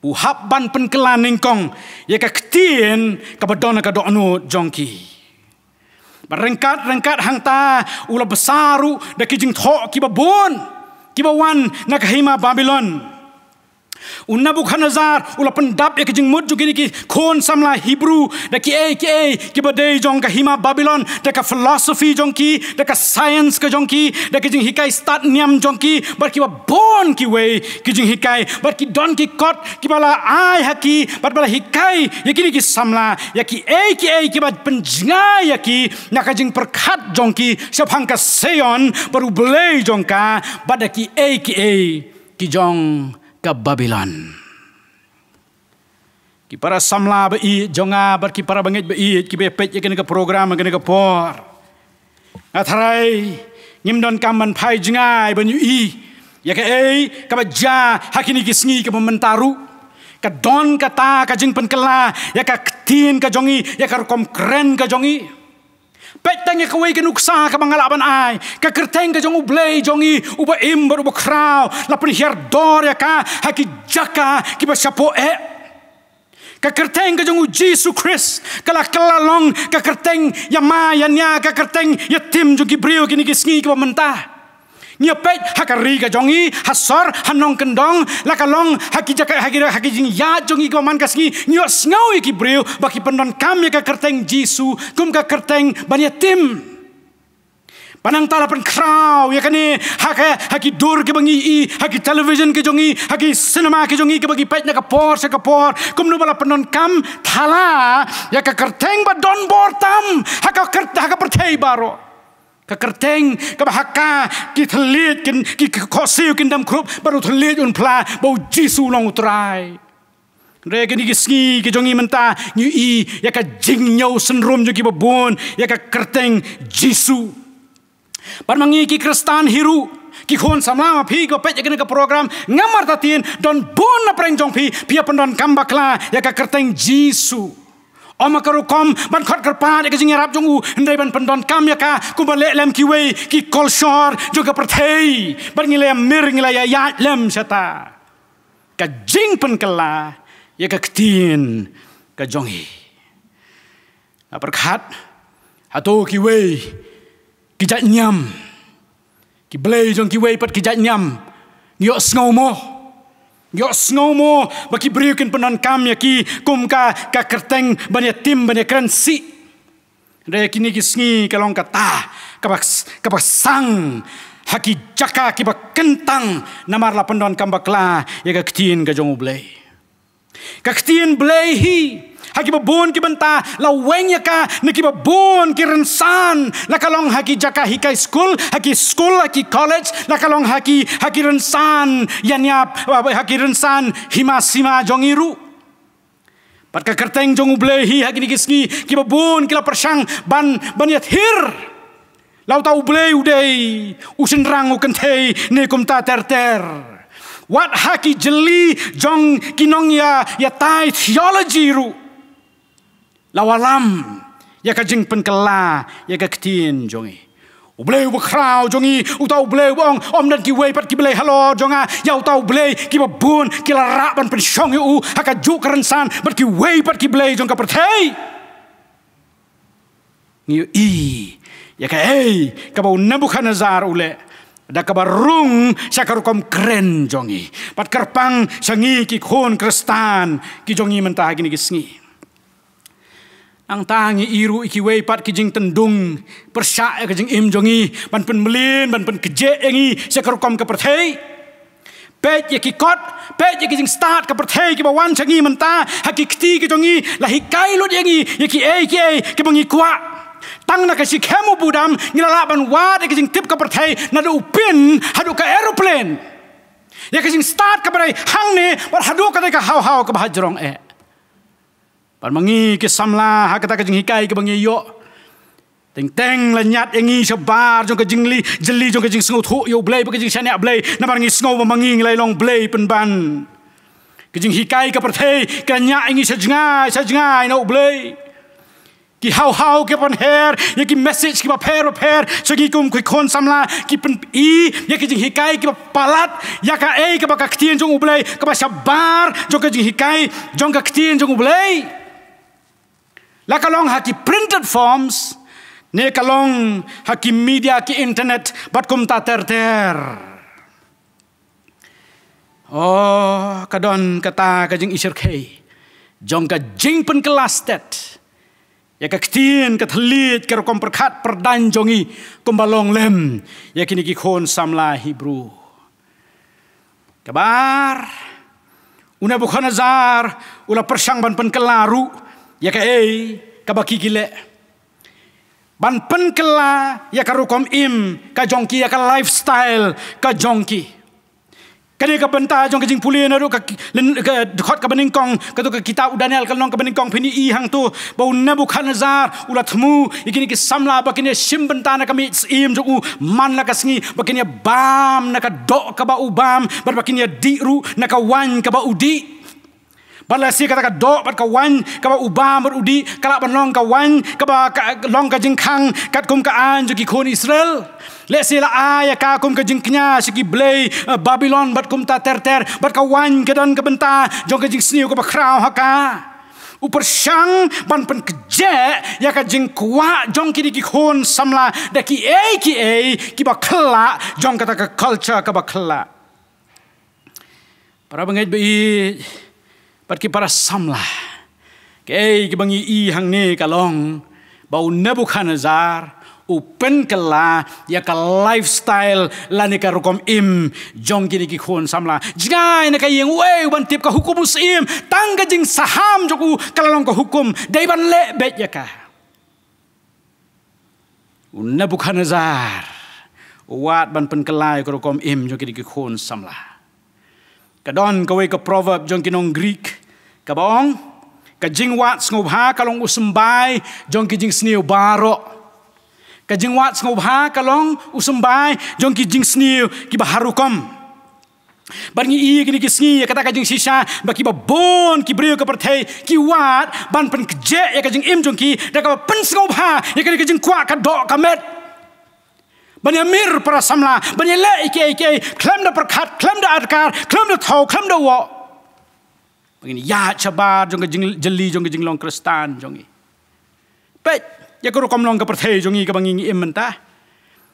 U hap ban pynkylla nyngkong ïa ka ktien kaba don ha ka dohnud jong ki. Bad ryngkat ryngkat hangta u la bsa ruh da ki jingthoh kiba bun kiba wan na ka hima Babilon. U Nebukhadnessar u la pyndap ïa ka jingmut jong kine ki khun samla Hebru da kiei kiei kiba dei jong ka hima Babilon, da ka philosophy jong ki, da ka science ka jong ki, da ki jinghikai stad niam jong ki, bad kiba bun kiwei ki jinghikai, bad ki don ki kot kiba la ai ha ki, bad ba la hikai ïa kine ki samla ïa kiei kiei kiba pynjngai ïa ki na ka jingpyrkhat jong ki shaphang ka Sion bad U Blei jong ka, bad da kiei kiei ki jong ka Babilon. Ki para samla ba ïeit jong nga bad ki para bangeit ba ïeit kiba peit ïa kane ka program ha kane ka por, nga tharai ngim donkam ban phai jngai ban ïohi ïa kaei kaba jia ha kine ki sngi kaba mynta ruh. Ka don kata ka jingpynkylla ïa ka ktien ka jong ngi, ïa ka rukom kren ka jong ngi. Peit tang ïa kawei ka nuksa kaba nga lah ban ai. Ka kyrteng ka jong U Blei jong ngi, uba im bad uba khraw, la pynhiar dor ïa ka ha ki jaka kiba shapoh eh. Ka kyrteng ka jong U Jisu Khrist ka la kylla long ka kyrteng ïa ma ïa nia, ka kyrteng ïa tim jong ki briew kine ki sngi kiba mynta. Ngi ïa peit ha ka ri ka jong ngi, ha sor, ha nongkyndong, la ka long ha ki jaka, ha ki, ha ki jingïaid jong ngi kiba man ka sngi, ngi ïohsngew ïa ki briew ba ki pyndonkam ïa ka kyrteng Jisu kum ka kyrteng ban ïa tim. Ba nangta la pynkhraw ïa kane ha ka, ha ki dur kiba ngi ïohi, ha ki television ki jong ngi, ha ki cinema ki jong ngi kiba ngi peit na ka por sha ka por, kumno ba la pyndonkam thala ïa ka kyrteng ba don bor tam ha ka kyrt-, ha ka pyrthei baroh. Ka kyrteng kaba ha ka ki thylliej kin, ki, ki khohsiew kin dam khrup, bad u thylliej un phla ba U Jisu u long U Trai. Hynrei kine ki sngi ki jong ngi mynta ngi ïohi ïa ka jingñiew synrum jong kiba bun ïa ka kyrteng Jisu. Bad ma ngi ki Khristan hi ruh, ki khun samla ma phi kiba peit ïa kane ka program, nga martatien don bun na pdeng jong phi, phi ïa pyndonkam bakla ïa ka kyrteng Jisu. Ym ha ka rukom ban khot kyrpad ïa ka jingïarap jong u, hynrei ban pyndonkam ïa ka kumba leh lem kiwei ki kolshor jong ka pyrthei. Bad ngi la ïamir, ngi la ïaid lem shata. Ka jingpynkylla ïa ka ktien ka jong ngi. Nga pyrkhat, hato kiwei ki jait niam, ki blei jong kiwei pat ki jait niam, ngi ïohsngew mo? Ngi ïohsngew mo ba ki briew kin pyndonkam ïa ki kum ka, ka kyrteng ban ïa tim, ban ïa kren sih? Hynrei kine ki sngi ka long kata kaba, kaba sang ha ki jaka kiba kyntang, namar la pyndonkam bakla ïa ka ktien ka jong U Blei. Ka ktien Blei hi, ha kiba bun ki bynta la weng ïa ka na kiba bun ki rynsan, la ka long ha ki jaka hikai skul, ha ki skul, ha ki college, la ka long ha ki, ha ki rynsan ïaniap, ha ki rynsan hima sima jong ngi ruh. Bad ka kyrteng jong U Blei hi ha kine ki sngi kiba bun ki la pyrshang ban, ban ïathir. La uta U Blei u dei u shynrang u kynthei ne kumta ter ter. Wat ha ki jylli jong ki nongïa, ïatai theology ruh, la wallam ïa ka jingpynkylla ïa ka ktien jong ngi. U Blei uba khraw jong ngi, uta U Blei uba ong, ym don kiwei pat ki blei halor jong nga, ïa uta U Blei kiba bun ki la rah ban pynshong ïa u ha kajuh ka rynsan bad kiwei pat ki blei jong ka pyrthei. Ngi ïohi ïa kaei kaba u Nebukhadnessar u leh, da kaba rung sha ka rukom kren jong ngi. Bad kyrpang sha ngi ki khun Khristan ki jong ngi mynta ha kine ki sngi. Nangta ngi ïohi ruh ïa kiwei pat ki jingtynrong pyrshah ïa ka jingim jong ngi, ban pynmlien, ban pynkjeh ïa ngi sha ka rukom ka pyrthei. Peit ïa ki kot, peit ïa ki jingstad ka pyrthei kiba wan sha ngi mynta, ha ki kti ki jong ngi, la hikai lut ïa ngi ïa kiei kiei kiba ngi kwah. Tang na ka shikhem u budam ngi la lah ban wad ïa ki jingtip ka pyrthei, naduh u pin haduh ka aeroplane. Ïa ki jingstad ka pyrthei hangne, bad haduh katta ka haw haw kaba ha jrong eh. Bad ma ngi ki samla, ha kata ka jinghikai kaba ngi ïoh, teng teng la ñiad ïa ngi shabar jong ka jingli, jylliew jong ka jingsngewthuh ïa U Blei bad ka jingshaniah Blei, namar ngi sngew ba ma ngi ngi la long blei pynban. Ka jinghikai ka pyrthei ka ñiad ïa ngi sha jngai sha jngai na U Blei. Ki haw haw ki pynher ïa ki message kiba pher bapher sha ngi kum ki khun samla, ki pyni ïa ki jinghikai kiba palat ïa kaei kaba ka ktien jong U Blei, kaba shabar jong ka jinghikai jong ka ktien jong U Blei. La ka long ha ki printed forms, ne ka long ha ki media, ki internet bad kumta ter ter. Oh, ka don kata ka jingïasyrkhei jong ka jingpynkylla stet ïa ka ktien, ka thylliej, ka rukom pyrkhat pyrdaiñ jong ngi kumba long lem ïa kine ki khun samla Hebru. Kaba ar, u Nebukhadnessar u la pyrshang ban pynkylla ruh ïa kaei kaba ki ki leh, ban pynkylla ïa ka rukom im ka jong ki, ïa ka lifestyle ka jong ki. Kane ka bynta jong ka jingpule naduh ka ki-, lyn-, ka dkhot kaba nyngkong, kato ka kitab u Daniel ka lynnong kaba nyngkong, phin ïohi hangto ba u Nebukhadnessar u la thmu ïa kine ki samla ba kin ïa shim bynta na ka miej syiem jong u man la ka sngi, ba kin ïa bam na ka doh kaba u bam, bad ba kin ïa dih ruh na ka waiñ kaba u dih. Bad lehse kata ka doh bad ka waiñ kaba u bam bad u dih ka lah ban long ka waiñ kaba ka, long ka jingkhang katkum ka aiñ jong ki khun Israel. Lehse la ai ïa ka kum ka jingkñia sha ki blei, eh, Babilon bad kumta ter ter, bad ka waiñ ka don ka bynta jong ka jingsniew kaba khraw ha ka. U pyrshang ban pynkjeh ïa ka jingkwah jong kine ki khun samla da kiei kiei kiba khyllah jong kata ka culture kaba khyllah. Para bangeit ba ïeit bad ki para samla, kaei kaba ngi ïohi hangne ka long ba u Nebukhadnessar u pynkylla ïa ka lifestyle lane ka rukom im jong kine ki khun samla. Jngai na ka ïing, uei uban tip ka hukum u syiem, tang ka jingsaham jong u ka la long ka hukum, dei ban leh beit ïa ka. U Nebukhadnessar u wad ban pynkylla ïa ka rukom im jong kine ki khun samla. Ka don kawei ka proverb jong ki nong Greek kaba ong, ka jingwad sngewbha ka long u symbai jong ki jingsniew baroh. Ka jingwad sngewbha ka long u symbai jong ki jingsniew kiba har rukom. Bad ngi ïohi kine ki sngi ïa kata ka jingshisha ba kiba bun ki briew ka pyrthei ki wad ban pynkjeh ïa ka jingim jong ki da kaba pynsngewbha ïa kane ka jingkwah ka doh ka met. Ban ïa mir para samla, ban ïa leh ïa kiei kiei khlem da pyrkhat, khlem da adkar, khlem da thaw, khlem da woh. Ba ngin ïaid shabar jong ka jing-, jylliew jong ka jinglong Khristan jong ngi. Peit ïa ka rukom long ka pyrthei jong ngi kaba ngi ngi im mynta.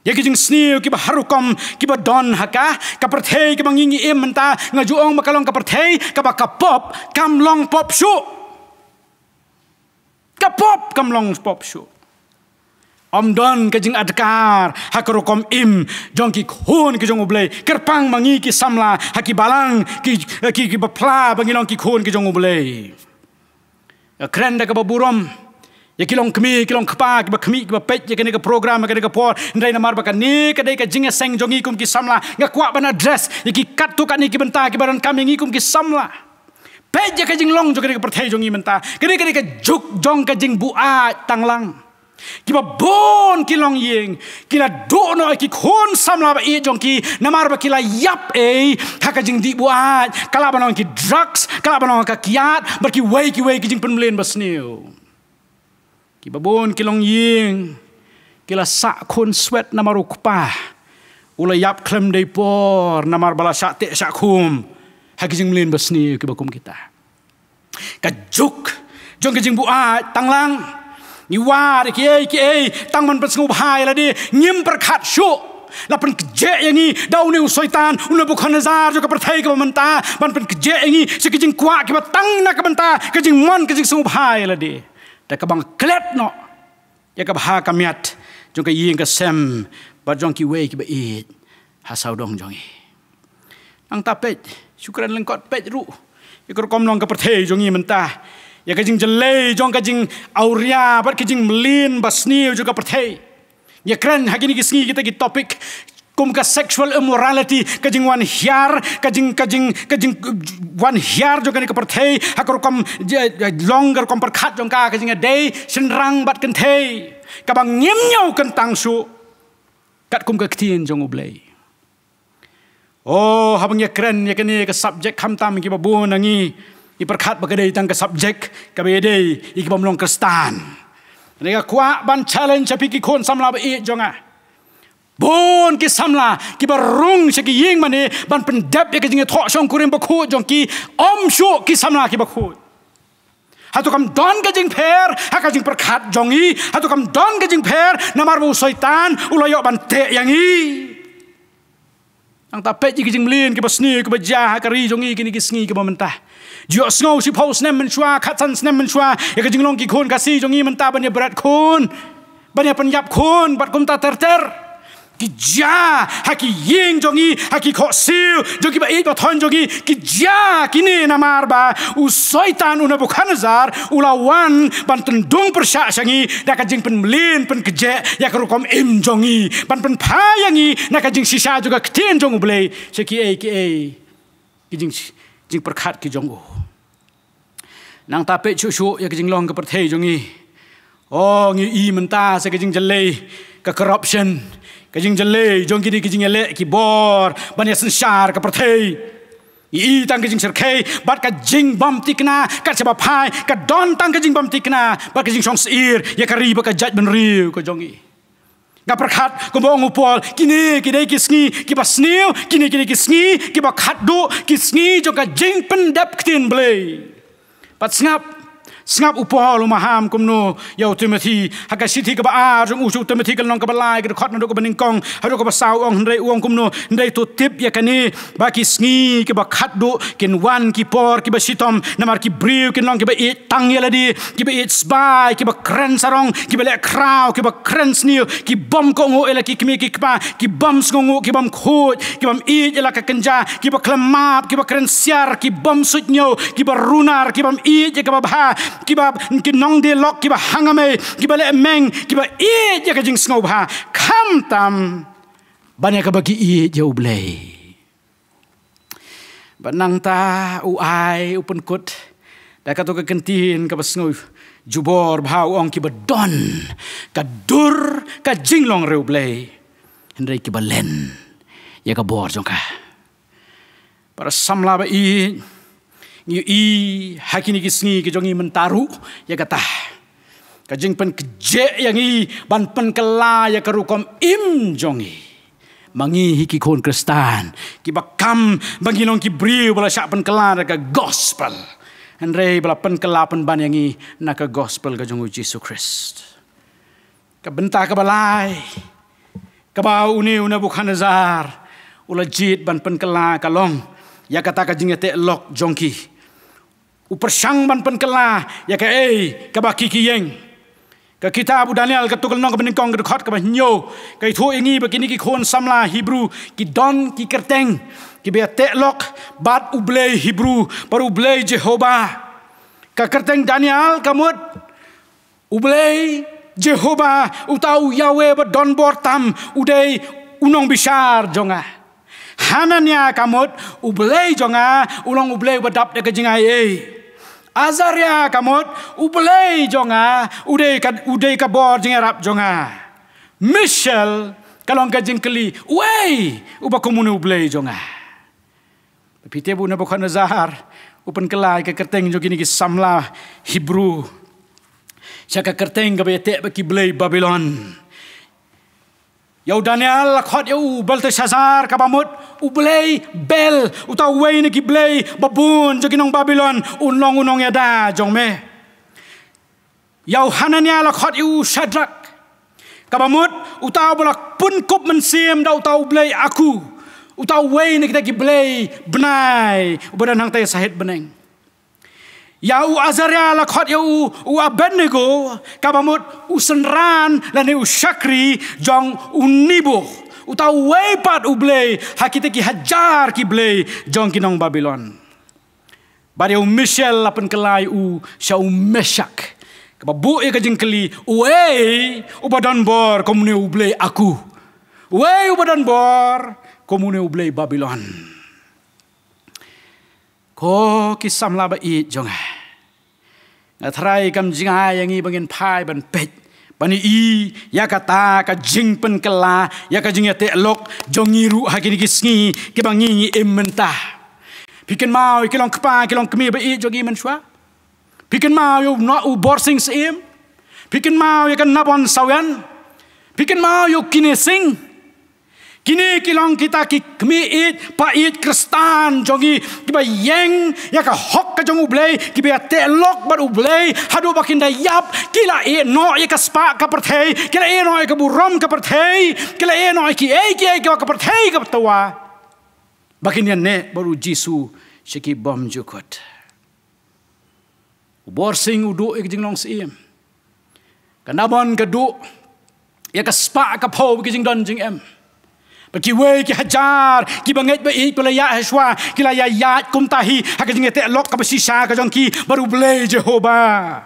Ïa ki jingsniew kiba har rukom kiba don ha ka, ka pyrthei kaba ngi ngi im mynta, nga ju ong ba ka long ka pyrthei kaba ka pop kam long pop shuh. Ka pop kam long pop shuh. Ym don ka jingadkar ha ka rukom im jong ki khun ki jong U Blei. Kyrpang ma ngi ki samla ha ki balang, ki, ki, kiba phla ba ngi long ki khun ki jong U Blei. Nga kren da kaba burom ïa ki long kmie, ki long kpa, kiba khmih, kiba peit ïa kane ka program, ïa kane ka por. Hynrei namar ba kane ka dei ka jingïaseng jong ngi kum ki samla, nga kwah ban address ïa ki katto katne ki bynta kiba donkam ïa ngi kum ki samla. Peit ïa ka jinglong jong kane ka pyrthei jong ngi mynta. Kane, kane ka juk jong ka jingbuaid tang lang. Kiba bun ki longïing ki la duh noh ïa ki khun samla ba ïeit jong ki namar ba ki la ïap ei ha ka jingdih buaid. Ka lah ban long ki drugs, ka lah ban long ka kiad bad kiwei kiwei ki jingpynmlien basniew. Kiba bun ki longïing ki la sah khun swet namar u kpa u la ïap khlem dei por namar ba la shah teh shah khum ha ki jingmlien basniew kiba kum kita. Ka juk jong ka jingbuaid tang lang. Ngi wad ïa kiei kiei tang ban pynsngewbha ïa lade, ngim pyrkhat shuh. La pynkhiah ïa ngi da une u Soitan, u Nebukhadnessar jong ka pyrthei kaba mynta, ban pynkhiah ïa ngi sha ki jingkwah kiba tang na ka bynta ka jingmon ka jingsngewbha ïa lade. Da kaba nga klet noh ïa ka bha ka miat jong ka ïing ka sem bad jong kiwei kiba ïeit ha sawdong jong ngi. Nangta peit, shu kren lyngkot, peit ruh ïa ka rukom long ka pyrthei jong ngi mynta, ïa ka jingjyllei jong ka jingawria bad ka jingmlien basniew jong ka pyrthei. Ïa kren ha kine ki sngi kita ki topic kum ka sexual immorality, ka jingwan hiar, ka jing ka jing ka jingwan hiar jong kane ka pyrthei ha ka rukom, j- j- long ka rukom pyrkhat jong ka, ka jingïadei shynrang bad kynthei kaba ngim ñiew kyntang shuh katkum ka ktien jong U Blei. Oh, haba ngi ïa kren ïa kane ka subject, khamtam kiba bun na ngi ngi pyrkhat ba ka dei tang ka subject kaba ïadei ïa ki bym long Khristan. Nga kwah ban challenge ïa phi ki khun samla ba ïeit jong nga. Bun ki samla kiba rung sha ki ïing mane ban pyndep ïa ka jingïathoh shongkurim bakhuid jong ki, ym shuh ki samla kiba khuid. Hato kam don ka jingpher ha ka jingpyrkhat jong ngi? Hato kam don ka jingpher namar ba u Soitan u la ïoh ban teh ïa ngi? Nangta peit ïa ki jingmlien kiba sniew kiba jia ha ka ri jong ngi kine ki sngi kiba mynta. Ju ïohsngew shiphew snem mynshuwa, khatsan snem mynshuwa, ïa ka jinglong ki khun Khasi jong ngi mynta ban ïa bret khun, ban ïa pynïap khun bad kumta ter ter. Ki jia ha ki ïing jong ngi, ha ki khohsiew jong kiba ïeit ba thoiñ jong ngi. Ki jia kine namar ba u Soitan, u Nebukhadnessar, u la wan ban tyndung pyrshah sha ngi da ka jingpynmlien pynkhiah ïa ka rukom im jong ngi, ban pynphai ïa ngi na ka jingshisha jong ka ktien jong U Blei sha kiei kiei ki jing jingpyrkhat ki jong u. Nangta peit shuh shuh ïa ka jinglong ka pyrthei jong ngi. Oh, ngi i mynta sa ka jingjyllei ka corruption, ka jingjyllei jong kine ki jingïaleh ki bor ban ïa synshar ka pyrthei. Ngi i tang ka jingsyrkhei bad ka jingbym thikna, kat shaba phai ka don tang ka jingbym thikna bad ka jingshong syier ïa ka ri bad ka jaitbynriew ka jong ngi. Nga pyrkhat kumba ong u Paul, kine ki dei ki sngi kiba sniew, kine ki dei ki sngi kiba khatduh, ki sngi jong ka jingpyndep ktien Blei. Bad sngap, sngap u Paul u maham kumno ïa u Timothi ha ka shithi kaba ar jong u sha u Timothi, ka lynnong kaba lai, ka dkhot naduh kaba nyngkong haduh kaba saw, u ong hynrei, u ong kumno, hynrei to tip ïa kane, ba ki sngi kiba khatduh kin wan ki por kiba shitom, namar ki briew kin long kiba ïeit tang ïa lade, kiba ïeit sbai, kiba kren sarong, kiba leh khraw, kiba kren sniew, ki bym kohnguh ïa la ki kmie ki kpa, ki bym sngewnguh, ki bym khuid, ki bym ïeit ïa la ka kynja, kiba khlem map, kiba kren siar, ki bym suidñiew, kiba runar, ki bym ïeit ïa kaba bha, kiba ki nongdie lok, kiba hangamei, kiba leh meng, kiba ïeit ïa ka jingsngewbha, khamtam ban ïa kaba ki ïeit ïa U Blei. Bad nangta u ai u pynkut da kato ka kyntien kaba sngewjubor bha, u ong, kiba don ka dur ka jinglong riewblei, hynrei kiba len ïa ka bor jong ka. Para samla ba ïeit, ngi i ha kine ki sngi ki jong ngi mynta ruh ïa kata ka jingpynkhiah ïa ngi ban pynkylla ïa ka rukom im jong ngi. Ma ngi hi ki khun Khristan kiba kam ba ngi long ki briew ba la shah pynkylla da ka gospel, hynrei ba la pynkylla pynban ïa ngi na ka gospel ka jong u Jisu Khrist. Ka bynta kaba lai kaba une u Nebukhadnessar u la jied ban pynkylla ka long ïa kata ka jingïateh lok jong ki. U pyrshang ban pynkylla ïa kaei kaba ki ki ïeng. Ka kitab u Daniel, kato ka lynnong kaba nyngkong, ka dkhot kaba hynñiew, ka ïathuh ïa ngi ba kine ki khun samla Hebru ki don ki kyrteng kiba ïateh lok bad U Blei Hebru, bad U Blei Jehovah. Ka kyrteng Daniel ka mut U Blei Jehovah, uta u Yahweh ba don bor tam, u dei u nongbishar jong nga. Hananiah ka mut, U Blei jong nga u long U Blei uba dap da ka jingai ei. Azariah ka mut, U Blei jong nga u dei ka, u dei ka bor jingïarap jong nga. Mishael ka long ka jingkylli, uei uba kumne U Blei jong nga? Phi tip, u Nebukhadnessar u pynkylla ïa ka kyrteng jong kine ki samla Hebru sha ka kyrteng kaba ïateh bad ki blei Babilon. Ïa u Daniel la khot ïa u Belteshazzar, kaba mut u blei Bel, uta uwei na ki blei babun jong ki nong Babilon, un long u nongïada jong me. Ïa u Hananiah la khot ïa u Shadrak, kaba mut uta uba la pynkup mynsiem da uta u blei Aku, uta uwei na kita ki blei bnai uba don hangtai sahit bneng. Ïa u Azariah la khot ïa u, u Abednego, kaba mut u synran lane u shakri jong u Nebo, uta uwei pat u blei ha kita ki hajar ki blei jong ki nong Babilon. Bad ïa u Mishael la pynkylla ïa u sha u Meshak, kaba buh ïa ka jingkylli, uei uba don bor kum une u blei Aku? Uei uba don bor kum une u blei Babilon? Ko ki samla ba ïeit jong nga, nga tharai kam jingai ïa ngi ba ngin phai ban peit, ban ïohi ïa kata ka jingpynkylla ïa ka jingïateh lok jong ngi ruh ha kine ki sngi kiba ngi ngi im mynta. Phi kynmaw ïa ki long kpa ki long kmie ba ïeit jong ngi mynshuwa? Phi kynmaw ïa u Noh, u Borsing Syiem? Phi kynmaw ïa ka Nabon Sawian? Phi kynmaw ïa u Kine Singh? Kine ki long kita ki kmie ïeit, pa ïeit Khristan jong ngi, kiba ïeng ïa ka hok ka jong U Blei, kiba ïateh lok bad U Blei haduh ba kin da ïap. Ki la ïehnoh ïa ka spah ka pyrthei, ki la ïehnoh ïa ka burom ka pyrthei, ki la ïehnoh ïa kiei kiei kiba ka pyrthei ka thaw, ba kin ïaneh bad U Jisu sha ki bymjukut. U Borsing u duh ïa ka jinglong syiem. Ka Nabon ka duh ïa ka spah ka phew, ïa ka jingdon jingem. Bad kiwei ki hajar kiba ngeit ba ïeit, ba la ïaid hashwa, ki la ïaid kumta hi ha ka jingïateh lok kaba shisha ka jong ki bad U Blei Jehobah.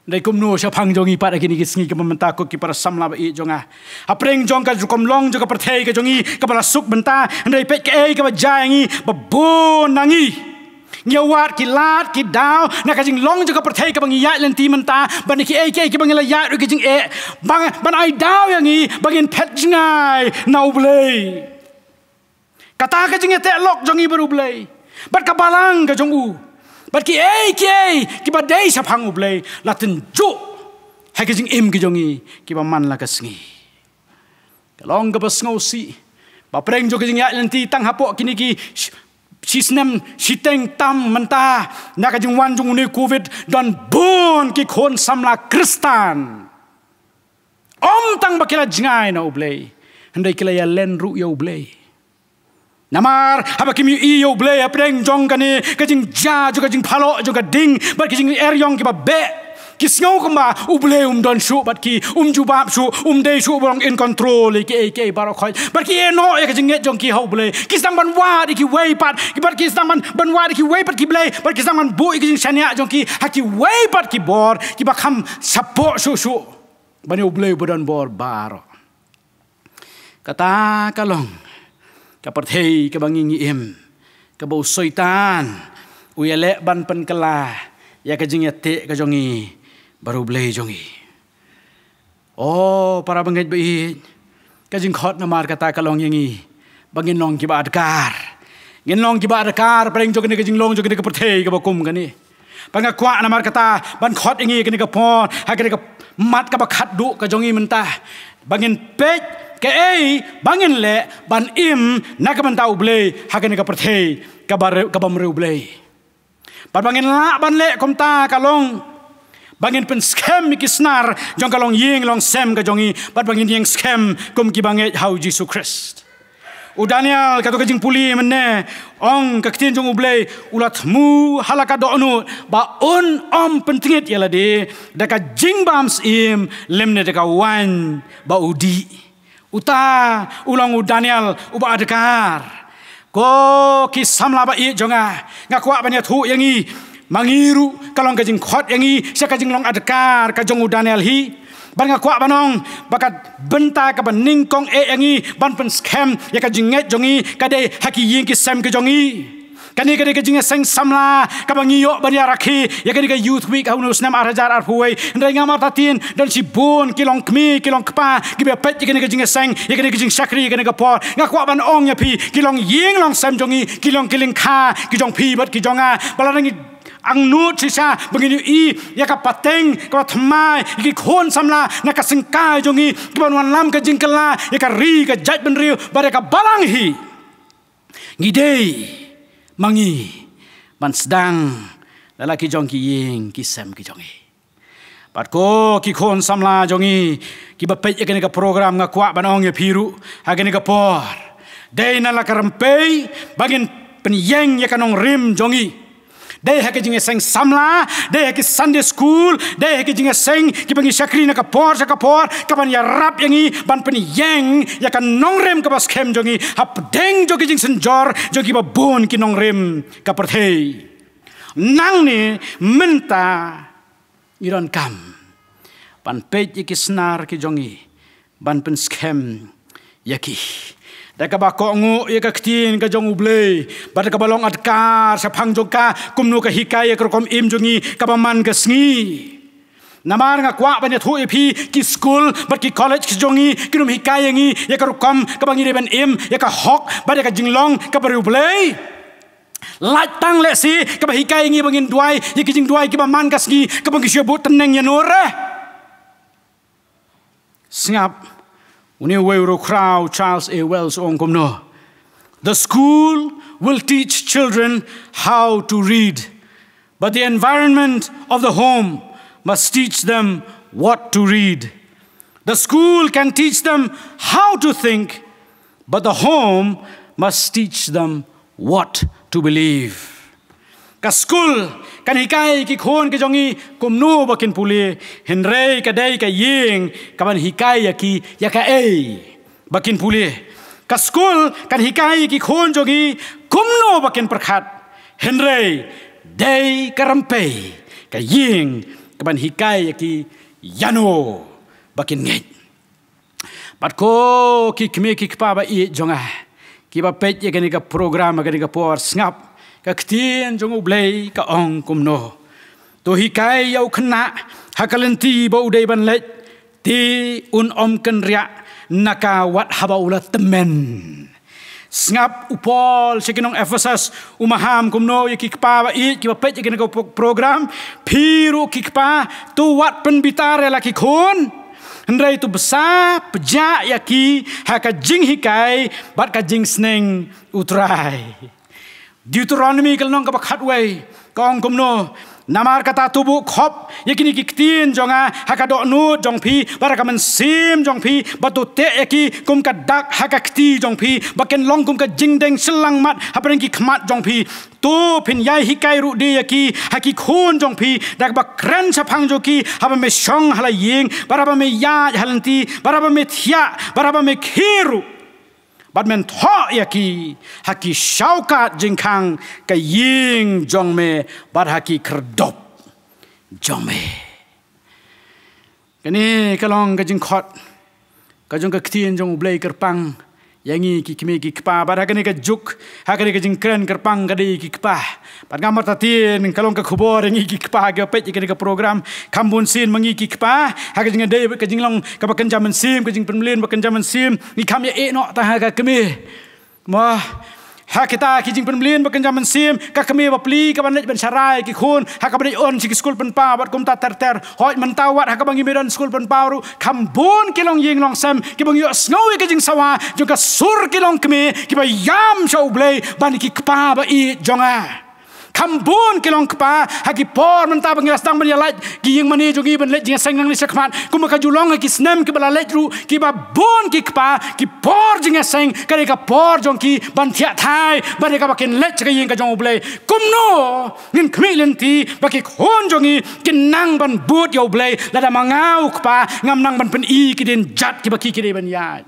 Hynrei kumno shaphang jong ngi pat ha kine ki sngi kiba mynta, ko ki para samla ba ïeit jong nga? Hapdeng jong ka rukom long jong ka pyrthei ka jong ngi kaba la suk bynta, hynrei peit kaei kaba jia ïa ngi, ba bun na ngi ngi ïa wad ki lad ki daw na ka jinglong jong ka pyrthei kaba ngi ïaid lynti mynta, bad na kiei kiei kiba ngi la ïaid ruh ki jingeh, ban, ban ai daw ïa ngi ba ngin phet jngai na U Blei. Kata ka jingïateh lok jong ngi bad U Blei, bad ka balang ka jong u, bad kiei kiei kiba dei shaphang U Blei, la tynjuh ha ki jingim ki jong ngi kiba man la ka sngi. Ka long kaba sngewsih ba hapdeng jong ka jingïaid lynti tang hapoh kine ki shi-, shisnem shiteng tam mynta, na ka jingwan jong une u Covid, don bun ki khun samla Khristan, ym tang ba ki la jngai na U Blei, hynrei ki la ïalam ruh ïa U Blei. Namar haba kim ïohi ïa U Blei hapdeng jong kane ka jingjia jong ka jingphalok jong ka ding bad ka jingeriong kiba beh, ki sngew kumba U Blei um don shuh bad ki, um jubab shuh, um dei shuh ba long in control ïa kiei kiei baroh khoit. Bad ki ïehnoh ïa ka jingngeit jong ki ha U Blei, ki sdang ban wad ïa kiwei pat, ki, bad ki sdang ban, ban wad ïa kiwei pat ki blei, bad ki sdang ban buh ïa ka jingshaniah jong ki ha kiwei pat ki bor kiba kham shapoh shuh shuh ban ïa U Blei uba don bor baroh. Kata ka long ka pyrthei kaba ngi ngi im, kaba u Soitan u ïaleh ban pynkylla ïa ka jingïateh ka jong ngi bad U Blei jong ngi. O para bangeit ba ïeit, ka jingkhot namar kata ka long ïa ngi ba ngin long kiba adkar. Ngin long kiba adkar hapdeng jong kane ka jinglong jong kane ka pyrthei kaba kum kane. Bad nga kwah namar kata ban khot ïa ngi kane ka por ha kane ka mat kaba khatduh ka jong ngi mynta, ba ngin peit kaei ba ngin leh ban im na ka bynta U Blei ha kane ka pyrthei kaba re-, kaba mriew Blei. Bad ba ngin lah ban leh kumta ka long ba ngin pynskhem ïa ki snar jong ka longïing longsem ka jong ngi, bad ba ngin ïeng skhem kum kiba ngeit ha U Jisu Khrist. U Daniel, katto ka jingpule mynne, ong ka ktien jong U Blei, u la thmu ha la ka dohnud ba un ym pyntngit ïa lade da ka jingbam syiem lymne da ka waiñ ba u dih. Uta u long u Daniel uba adkar. Ko ki samla ba ïeit jong nga, nga kwah ban ïathuh ïa ngi, ma ngi ruh ka long ka jingkhot ïa ngi sha ka jinglong adkar ka jong u Daniel hi. Bad nga kwah ban ong ba ka bynta kaba nyngkong eh ïa ngi ban pynskhem ïa ka jingngeit jong ngi ka dei ha ki ïing ki sem ka jong ngi. Kane ka dei ka jingïaseng samla kaba ngi ïoh ban ïa rakhe ïa kane ka Youth Week ha une u snem ar hajar arphew wei. Hynrei ngam artatien, don shibun ki longkmie ki longkpa kiba peit ïa kane ka jingïaseng, ïa kane ka jingshakri, ïa kane ka por. Nga kwah ban ong ïa phi, ki longïing longsem jong ngi, ki long ki lyngkha ki jong phi bad ki jong nga. Ba lada ngi angnud shisha ba ngin ïohi ïa ka pateng kaba thymmai ïa ki khun samla na ka syngkai jong ngi, kiban wanlam ka jingkylla ïa ka ri ka jaitbynriew bad ïa ka balang hi. Ngi dei ma ngi ban sdang da la ki jong ki ïing ki sem ki jong ngi. Bad ko ki khun samla jong ngi kiba peit ïa kane ka program, nga kwah ban ong ïa phi ruh ha kane ka por, dei na la ka rympei ba ngin pynïeng ïa ka nongrim jong ngi. Dei ha ka jingïaseng samla, dei ha ki Sunday school, dei ha ki jingïaseng kiba ngi shakri na ka por sha ka por, kaban ïarap ïa ngi ban pynïeng ïa ka nongrim kaba skhem jong ngi hapdeng jong ki jingsynjor jong kiba bun ki nongrim ka pyrthei. Nangne mynta ngi donkam ban peit ïa ki snar ki jong ngi ban pynskhem ïa ki da kaba kohnguh ïa ka ktien ka jong U Blei bad da kaba long adkar shaphang jong ka kumno ka hikai ïa ka rukom im jong ngi kaba man ka sngi. Namar nga kwah ban ïathuh ïa phi, ki skul bad ki college ki jong ngi kin ym hikai ïa ngi ïa ka rukom kaba ngi dei ban im ïa ka hok bad ïa ka jinglong kaba riewblei. Lait tang lehse kaba hikai ïa ngi ba ngin duwai ïa ki jingduwai kiba man ka sngi, kaba ngi shu buh tneng ïa nur eh. Sngap, une uwei u riewkhraw Charles A Wells u ong kumno: "The school will teach children how to read, but the environment of the home must teach them what to read. The school can teach them how to think, but the home must teach them what to believe." Ka skul kan hikai ki khun ki jong ngi kumno ba kin pule, hynrei ka dei ka ïing kaban hikai ïa ki ïa kaei ba kin pule. Ka skul kan hikai ki khun jong ngi kumno ba kin pyrkhat, hynrei dei ka rympei ka ïing kaban hikai ïa ki ïano ba kin ngeit. Bad ko ki kmie ki kpa ba ïeit jong nga kiba peit ïa kane ka program ha kane ka por, sngap, ka ktien jong U Blei ka ong kumno: "To hikai ïa u khynnah ha ka lynti ba u dei ban leit, te un ym kynriah na ka wat haba u la tymmen." Sngap, u Paul sha ki nong Ephesus u maham kumno ïa ki kpa ba ïeit kiba peit ïa kane ka pro-, program: "Phi ruh ki kpa, to wat pynbitar ïa la ki khun, hynrei to bsa pjah ïa ki ha ka jinghikai bad ka jingsneng U Trai." Deuteronomy ka lynnong kaba khatwei ka ong kumno: "Namar kata to buh khop ïa kine ki ktien jong nga ha ka dohnud jong phi bad ha ka mynsiem jong phi, bad to teh ïa ki kum ka dak ha ka kti jong phi, ba kin long kum ka jingdeng shyllangmat hapdeng ki khmat jong phi. To phin ïai hikai ruh de ïa ki ha ki khun jong phi da kaba kren shaphang jong ki haba me shong ha la ïing, bad haba me ïaid ha lynti, bad haba me thiah, bad haba me khie ruh. Bad men thoh ïa ki ha ki shawkat jingkhang ka ïing jong me bad ha ki khyrdop jong me." Kane ka long ka jingkhot ka jong ka ktien jong U Blei kyrpang ïa ngi ki kmie ki kpa, bad ha kane ka juk, ha kane ka jingkren kyrpang ka dei ki kpa. Bad nga martatien ka long ka khubor ïa ngi ki kpa kiba peit ïa kane ka program. Kham bun sien ma ngi ki kpa ha ka jingïadei bad ka jinglong kaba kynja mynsiem, ka jingpynmlien ba kynja mynsiem, ngi kham ïa ïeh noh tang ha ka kmie. Mo, ha kita ki jingpynmlien ba kynja mynsiem, ka kmie bapli kaban leit ban sharai ki khun ha kaba dei un sha ki skul pynpaw bad kumta ter ter. Hooid, mynta wat ha kaba ngi mih don skul pynpaw ruh, kham bun ki longïing longsem kiba ngi ïohsngew ïa ka jingsawa jong ka sur ki longkmie kiba ïam sha U Blei bad ki kpa ba ïeit jong nga. Kham bun ki longkpa ha ki por mynta ba ngi la sdang ban ïalait ki ïing mane jong ngi ban leit jingïaseng nangne shakhmat, kumba ka ju long ha ki snem kiba la leit ruh, kiba bun ki kpa ki por jingïaseng ka dei ka por jong ki ban thiah thai, ban dei kaba kin leit sha ka ïing ka jong U Blei. Kumno ngin khmih lynti ba ki khun jong ngi kin nang ban bud ïa U Blei, lada ma nga u kpa ngam nang ban pyni ki dien jat kiba ki ki dei ban ïaid?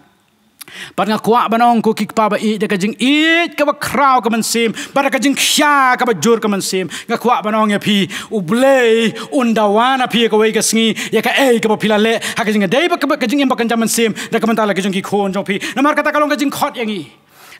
Bad nga kwah ban ong ko ki kpa ba ïeit, da ka jingïeit kaba khraw ka mynsiem bad da ka jingkhia kaba jur ka mynsiem, nga kwah ban ong ïa phi, U Blei un dawa na phi ïa kawei ka sngi ïa kaei kaba phi la leh ha ka jingïadei bad ka, ka jingim ba kynja mynsiem da ka bynta la ki jong ki khun jong phi. Namar kata ka long ka jingkhot ïa ngi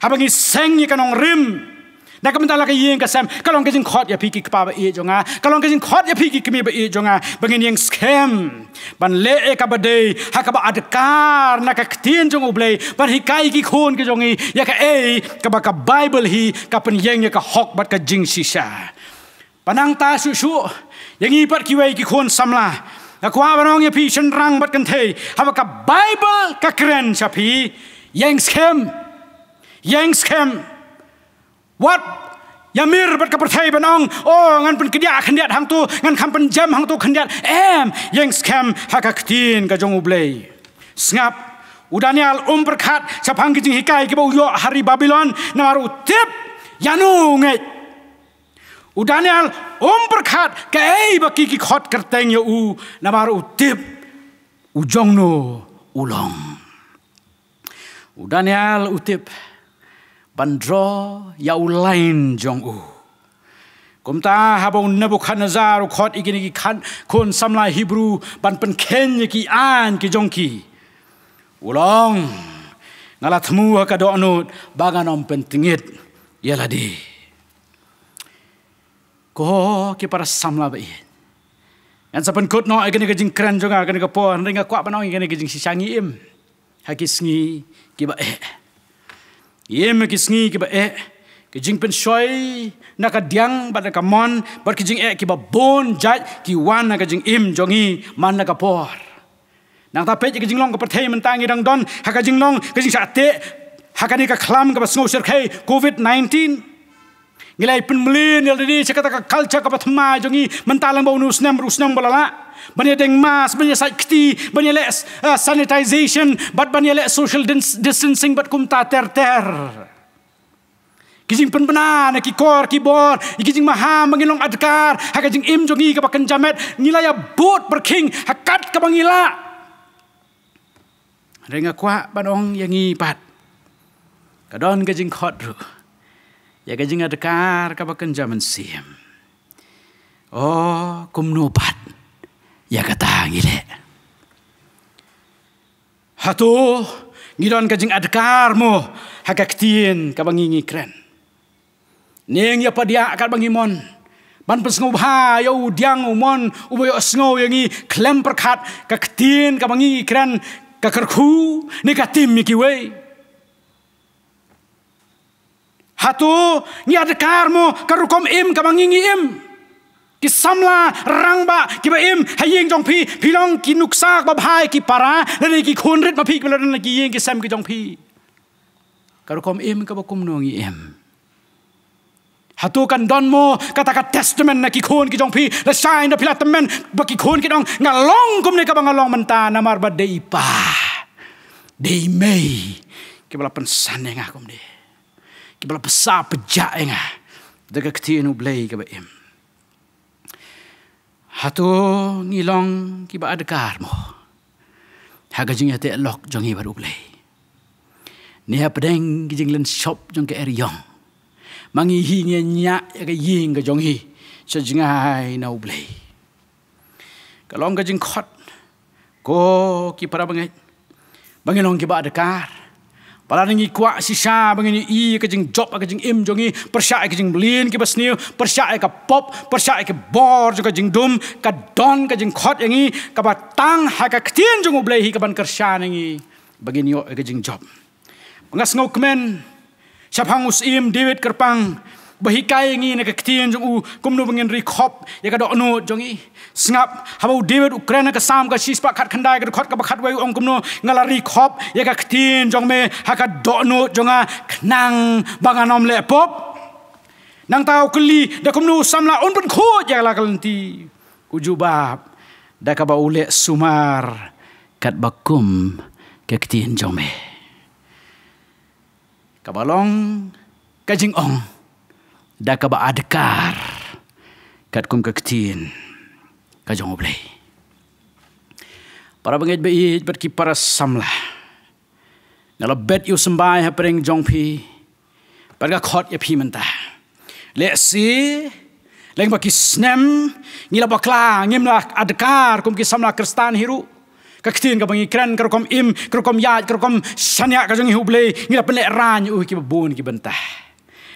haba ngi seng ïa ka nongrim da ka bynta la ka ïing ka sem. Ka long ka jingkhot ïa phi ki kpa ba ïeit jong nga, ka long ka jingkhot ïa phi ki kmie ba ïeit jong nga, ba ngin ïeng skhem ban leh ïa kaba dei ha kaba adkar na ka ktien jong U Blei, ban hikai ki khun ki jong ngi ïa kaei kaba ka Baibl hi ka pynïeng ïa ka hok bad ka jingshisha. Ba nangta shuh shuh, ïa ngi pat kiwei ki khun samla, nga kwah ban ong ïa phi shynrang bad kynthei, haba ka Baibl ka kren sha phi, ïeng skhem. Ïeng skhem. Wat ïamir bad ka pyrthei ban ong, "Oh, ngan pynkyndiah khyndiat hangto, ngan kham pynjem hangto khyndiat." Em, ïeng skhem ha ka ktien ka jong U Blei. Sngap, u Daniel um pyrkhat shaphang ki jinghikai kiba u ïoh ha ri Babilon, namar u tip ïano u ngeit. U Daniel um pyrkhat kaei ba ki ki khot kyrteng ïa u, namar u tip u jongno u long. U Daniel u tip ban draw ïa u lain jong u. Kumta haba u Nebukhadnezar u khot ïa kine ki khan khun samla Hebru ban pynkheiñ ïa ki aiñ ki jong ki, u long, "Nga la thmu ha ka dohnud ba ngan ym pyntngit ïa lade." Ko ki para samla ba ïeit, ngan sa pynkut noh ïa kane ka jingkren jong nga ha kane ka por, hynrei nga kwah ban ong ïa kane ka jingshisha: ngi im ha ki sngi kiba eh. Ngi im ha ki sngi kiba eh. Ki jingpynshoi na ka diang bad na ka mon bad ki jingeh kiba bun jait ki wan ha ka jingim jong ngi man la ka por. Nangta peit ïa ka jinglong ka pyrthei mynta, ngi dang don ha ka jinglong ka jingshah teh ha kane ka khlam kaba sngewsyrkhei COVID nineteen. Ngi la ïa pynmlien ïa lade sha kata ka culture kaba thymmai jong ngi mynta lyngba une u snem, u snem ba la lah, ban ïa deng mask, ban ïa sait kti, ban ïa leh, uh, sanitization, bad ban ïa leh social dis-, distancing bad kumta ter ter. Ki jingpynbna na ki kor ki bor ïa ki jingmaham ba ngin long adkar ha ka jingim jong ngi kaba kynja met, ngi la ïa bud pyrkhing ha kat kaba ngi lah. Hynrei nga kwah ban ong ïa ngi pat, ka don ka jingkhot ruh ïa ka jingadkar kaba kynja mynsiem. O, kumno pat ïa kata ngi leh? Hato ngi don ka jingadkar mo ha ka ktien kaba ngi ngi kren? Ne ngi ïa padiah katba ngi mon ban pynsngewbha ïa u diang u mon uba ïohsngew ïa ngi khlem pyrkhat ka ktien kaba ngi ngi kren, ka kyrkhu ne ka tim ïa kiwei? Hato ngi adkar mo ka rukom im kaba ngi ngi im? Ki samla rangbah kiba im ha ïing jong phi, phi long ki nuksa ba bha ïa ki para lane ki khun rit ma phi kiba la don ha ki ïing ki sem ki jong phi. Ka rukom im kaba kumno ngi im? Hato kan don mo kata ka testament na ki khun ki jong phi, lashai ynda phi la tymmen, ba ki khun kin ong, "Nga long kumne kaba nga long mynta namar ba dei i pa, dei i mei kiba la pynsan ïa nga kumne, kiba la pynsan pynjah ïa nga da ka ktien U Blei kaba im"? Hato ngi long kiba adkar mo ha ka jingïateh lok jong ngi bad U Blei? Ne hapdeng ki jinglynshop jong ka eriong ma ngi hi ngi ñiah ïa ka ïing ka jong ngi sha jngai na U Blei? Ka long ka jingkhot, ko ki para bangeit, ba ngin long kiba adkar. Palat ngi kwah shisha ba ngin ïohi ïa ka jingjop ha ka jingim jong ngi pyrshah ïa ka jingmlien kiba sniew, pyrshah ïa ka pop, pyrshah ïa ka bor jong ka jingdum. Ka don ka jingkhot ïa ngi kaba tang ha ka ktien jong U Blei hi kaban kyrshan ïa ngi ba ngin ïoh ïa ka jingjop. Ba nga sngewkmen shaphang u Syiem David kyrpang, ba hikai ïa ngi na ka ktien jong u kumno ba ngin ri khop ïa ka dohnud jong ngi. Sngap, haba u David u kren ha ka Salm ka shispah khatkhyndai ka dkhot kaba khatwei u ong kumno: "Nga la ri khop ïa ka ktien jong me ha ka dohnud jong nga, khnang ba ngan ym leh pop." Nangta u kylli, da kumno u samla un pynkhuid ïa la ka lynti? U jubab, da kaba u leh sumar katba kum ka ktien jong me. Kaba long ka jingong, da kaba adkar katkum ka ktien ka jong U Blei. Para bangeit ba ïeit bad ki para samla, nga la bet ïa u symbai hapdeng jong phi bad nga khot ïa phi mynta. Lehse lyngba ki snem ngi la bakla, ngim la adkar kum ki samla Khristan hi ruh. Ka ktien kaba ngi kren, ka rukom im, ka rukom ïaid, ka rukom shaniah ka jong ngi ha U Blei, ngi la pynlehraiñ ïa u ha kiba bun ki bynta.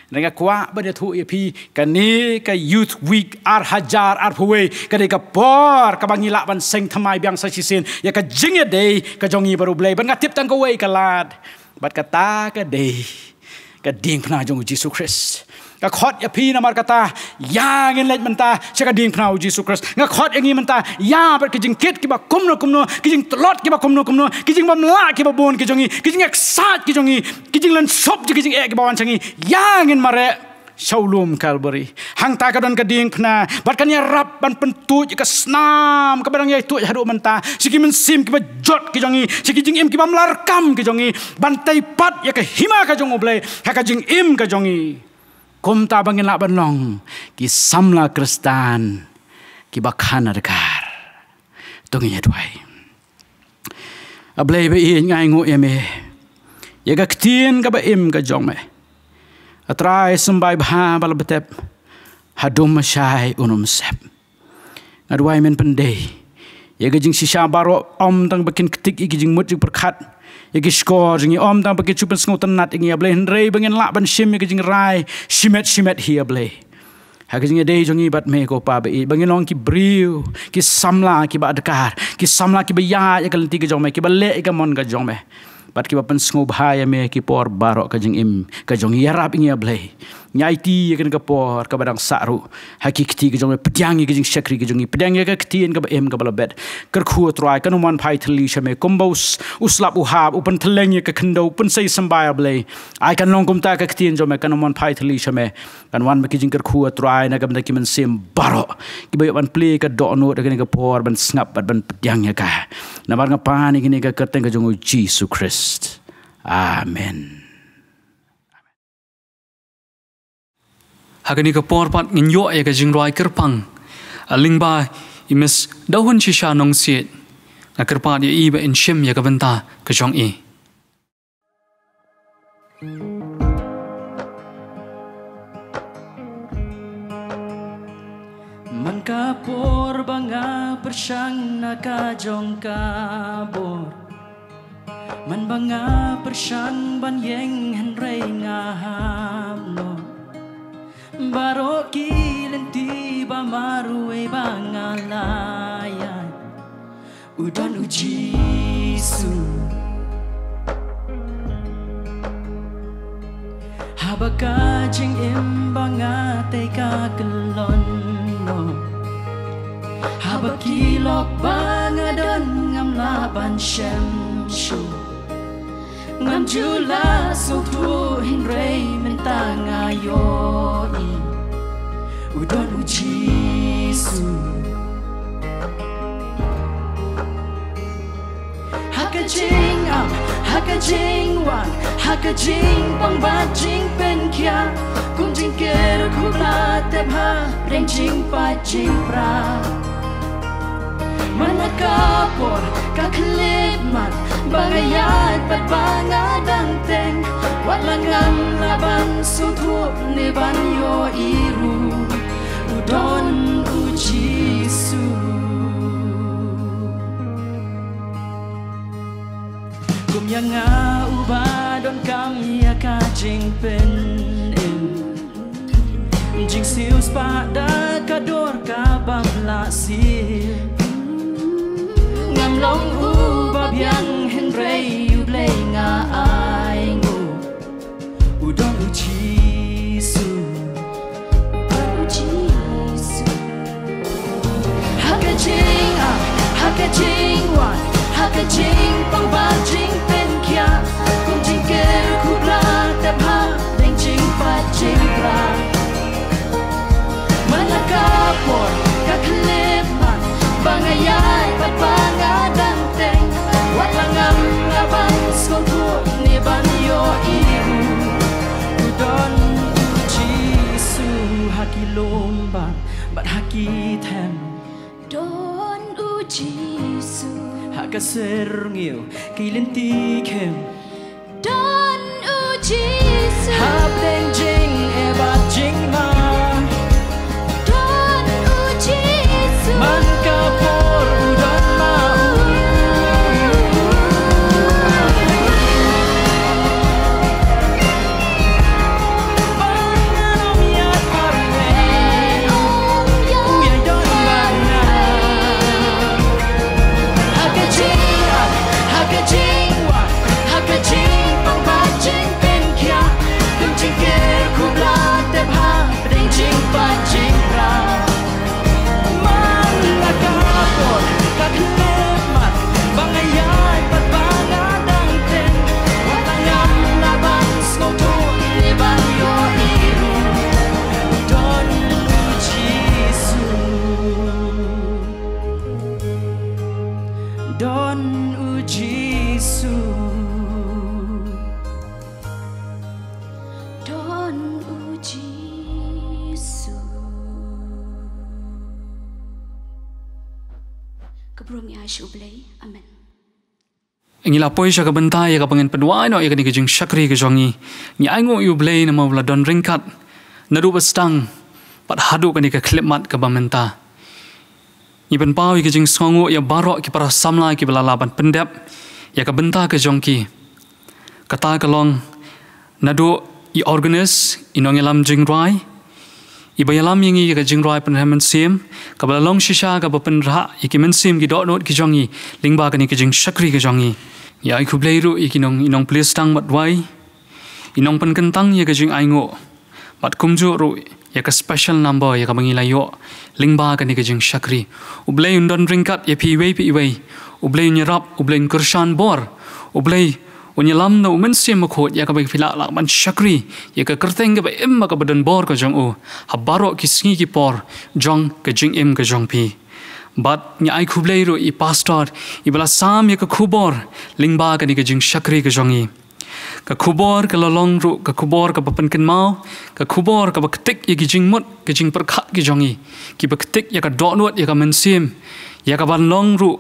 Hynrei nga kwah ban ïathuh ïa phi, kane ka Youth Week ar hajar arphew wei ka dei ka por kaba ngi lah ban seng thymmai biang sa shisien ïa ka jingïadei ka jong ngi bad U Blei. Bad nga tip tang kawei ka lad, bad kata ka dei ka diengphna jong U Jisu Khrist. Nga khot ïa phi namar kata, ïa ngin leit mynta sha ka diengphna u Jisu Khrist. Nga khot ïa ngi mynta, ïa bad ki jingkit kiba kumno kumno, ki jingtlot kiba kumno kumno, ki jingbymlah kiba bun ki jong ngi, ki jingïaksaid ki jong ngi, ki jinglan sop jong ki jingeh kiba wan sha ngi, ïa ngin mareh sha u lum Kalbari. Hangta ka don ka diengphna bad kan ïarap ban pyntuid ïa ka snam kaba dang ïai tuid haduh mynta sha ki mynsiem kiba jot ki jong ngi, sha ki jingim kibym lah kam ki jong ngi, ban tei pat ïa ka hima ka jong U Blei ha ka jingim ka jong ngi. Kumta ba ngin lah ban long ki samla Khristan kiba kham adkar. To ngin ïa duwai. A Blei ba ïeit, nga ainguh ïa me ïa ka ktien kaba im ka jong me. A Trai, symbai bha ba la btep, haduh mashai un ym sep. Nga duwai men pyndei ïa ka jingshisha baroh, ym tang ba kin ktik ïa ki jingmut jingpyrkhat ïa ki shkor jong ngi, ym tang ba kin shu pynsngewtynnat ïa ngi, a Blei, hynrei ba ngin lah ban shim ïa ka jingrai shimet shimet hi, a Blei, ha ka jingïadei jong ngi bad me, ko Pa ba ïeit, ba ngin long ki briew, ki samla kiba adkar, ki samla kiba ïaid ïa ka lynti ka jong me, kiba leh ïa ka mon ka jong me, bad kiba pynsngewbha ïa me ki por baroh ka jingim ka jong ngi. Ïarap ïa ngi, a Blei. Ngi aiti ïa kane ka por kaba dang sah ruh ha ki kti ka jong me, pdiang ïa ka jingshakri ka jong ngi, pdiang ïa ka ktien kaba im kaba la bet. Kyrkhu, a Trai, kan ym wan phai thylli sha me kumba u s-, u slap u hap u pynthylliej ïa ka khyndew, u pynsei symbai, a Blei. Ai kan long kumta ka ktien jong me, kan ym wan phai thylli sha me. Kan wan bad ki jingkyrkhu, a Trai, na ka bynta ki mynsiem baroh kiba ïoh ban plie ka dohnud ha kane ka por, ban sngap bad ban pdiang ïa ka. Namar nga pan ïa kane ha ka kyrteng ka jong u Jisu Khrist. Amen. Ha kane ka por pat ngin ïoh ïa ka jingrwai kyrpang, a lyngba i Miss Dahun Shisha Nongsiej. Nga kyrpad ïa i ba in shim ïa ka bynta ka jong i. Man ka por ba nga pyrshang na ka jong ka bor, man ba nga pyrshang ban ïeng hynrei nga hap noh. Baroh ki lynti ba marwei ba nga la ïaid, u don u Jisu. Haba ka jingim ba nga tei ka kyllon noh, haba ki lok ba nga don ngam lah ban shem shuh, ngam ju lah sngewthuh hynrei mynta nga ïohi, u don u Jisu. Ha ka jingap, ha ka jingwan, ha ka jingpang bad jingpynkhiah, kum jingkyrkhu ba la tep ha pdeng jingpait jingpra. Man la ka por ka khyllipmat ba nga ïaid bad ba nga dang teng, wat la ngam lah ban sngewthuh ne ban ïohi ruh, u don u Jisu. Kum ïa nga uba donkam ïa ka jingpynim, jingsiewspah da ka dur ka bym lah siew. Ngam long uba biang hynrei U Blei nga ainguh, u don u Jisu. U don u Jisu. Ha ka jingap, ha ka jingwan, ha ka jingpang bad jingpynkhiah, kum jingkyrkhu ba la tep ha pdeng jingpait jingpra. Man la ka por ka khyllipmat ba nga ïaid bad ba nga dang teng, wat la ngam lah ban sngewthuh ne ban ïohi ruh, u don u Jisu. Ha ki lum bad, bad ha ki them, don u Jisu. Ha ka syrngiew ki lynti khim, don u Jisu. Hapdeng jingeh bad jingma, don u Jisu. Man ka por u don ma u. Ba nga ym ïaid marwei, u ïai don bad nga. Ha ka jingap, ha ka jingwan, ha ka Sha U Blei. Amen. Ngi la poi sha ka bynta ïa kaba ngin pynwai noh ïa kane ka jingshakri ka jong ngi. Ngi ainguh ïa U Blei namar u la don ryngkat naduh ba sdang bad haduh kane ka khyllipmat kaba mynta. Ngi pynpaw ïa ka jingsngewnguh ïa baroh ki para samla kiba la lah ban pyndep ïa ka bynta ka jong ki. Kata ka long naduh i organist, i nongïalam jingrwai, iba ïalam ïa ngi ïa ka jingrwai pynrhem mynsiem, kaba la long shisha kaba pynrah ïa ki mynsiem ki dohnud ki jong ngi lyngba kane ka jingshakri ka jong ngi. Ngi ai khublei ruh ïa ki nong, i nongplie sdang bad wai, i nongpynkyntang ïa ka jingainguh, bad kumjuh ruh ïa ka special number ïa kaba ngi la ïoh lyngba kane ka jingshakri. U Blei un don ryngkat ïa phi iwei pa iwei. U Blei un ïarap, U Blei un kyrshan bor. U Blei un ïalam na U Mynsiem Bakhuid ïa kaba phi lah lah ban shakri ïa ka kyrteng kaba im bad kaba don bor ka jong U ha baroh ki sngi ki por jong ka jingim ka jong phi. Bad ngi ai khublei ruh ïa i pastor iba la sam ïa ka khubor lyngba kane ka jingshakri ka jong ngi. Ka khubor ka la long ruh ka khubor kaba pynkynmaw, ka khubor kaba ktik ïa ki jingmut, ki jingpyrkhat ki jong ngi, kiba ktik ïa ka dohnud, ïa ka mynsiem, ïa kaban long ruh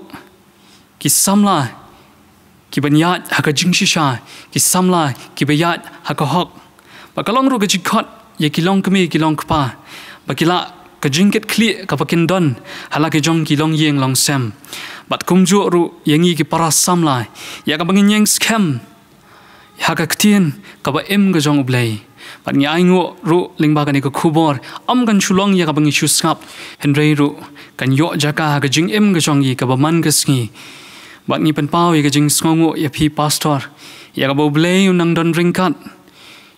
ki samla kiban ïaid ha ka jingshisha, ki samla kiba ïaid ha ka hok. Bad ka long ruh ka jingkhot ïa ki longkmie ki longkpa ba ki lah ka jingkitkhlieh kaba kin don ha la ki jong ki longïing longsem. Bad kumjuh ruh ïa ngi ki para samla ïa kaba ngin ïeng skhem ha ka ktien kaba im ka jong U Blei. Bad ngi ainguh ruh lyngba kane ka khubor ym kan shu long ïa kaba ngi shu sngap, hynrei ruh kan ïoh jaka ha ka jingim ka jong ngi kaba man ka sngi. Bad ngi pynpaw ïa ka jingsngewnguh ïa phi pastor ïa kaba U Blei un nang don ryngkat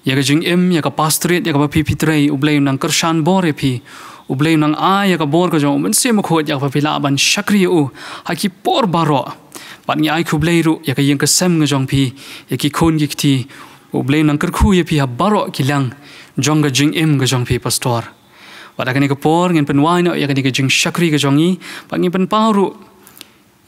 ïa ka jingim, ïa ka pastorate ïa kaba phi phi trei. U Blei un nang kyrshan bor ïa phi. U Blei un nang ai ïa ka bor ka jong U Mynsiem Bakhuid ïa kaba phi lah ban shakri ïa U ha ki por baroh. Bad ngi ai khublei ruh ïa ka ïing ka sem ka jong phi, ïa ki khun ki kti. U Blei un nang kyrkhu ïa phi ha baroh ki liang jong ka jingim ka jong phi pastor. Bad ha kane ka por ngin pynwai noh ïa kane ka jingshakri ka jong ngi, bad ngin pynpaw ruh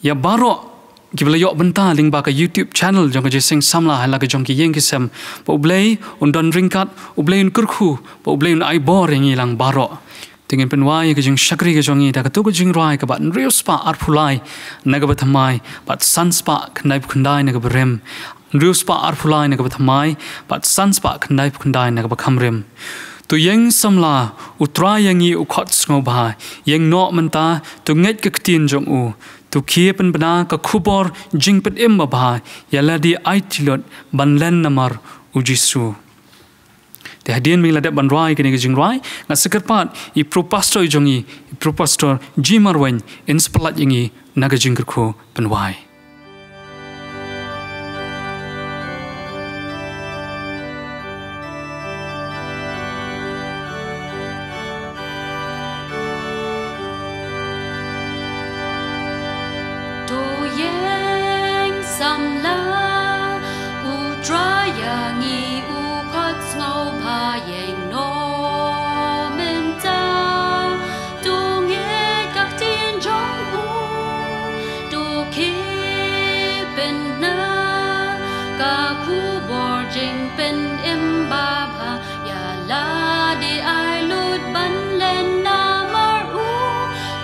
ïa baroh kiba la ïoh bynta lyngba ka YouTube channel jong ka Jingïaseng Samla ha la ka jong ki ïing ki sem, ba U Blei un don ryngkat, U Blei un kyrkhu, ba U Blei un ai bor ïa ngi lang baroh. Te ngin pynwai ïa ka jingshakri ka jong ngi da kato ka jingrwai kaba hynriew spah arphew lai na kaba thymmai bad san spah khyndaiphew khyndai na kaba rim. Hynriew spah arphew lai na kaba thymmai bad san spah khyndaiphew khyndai na kaba kham rim. To ïeng samla, U Trai ïa ngi u khot sngewbha. Ïeng noh mynta, to ngeit ka ktien jong U. To khie pynbna ka khubor jingpynim babha ïa lade aiti lut ban len namar U Jisu. Te hadien ba ngi la dep ban rwai kane ka jingrwai, nga sa kyrpad ïa i pro pastor jong ngi, i pro pastor G. Marwein, in sa pyllait ïa ngi na ka jingkyrkhu pynwai. To ïeng samla, U Trai ïa ngi u khot sngewbha, ïeng noh mynta. To ngeit ka ktien jong U, to khie pynbna ka khubor jingpynim babha ïa lade ai lut ban len namar U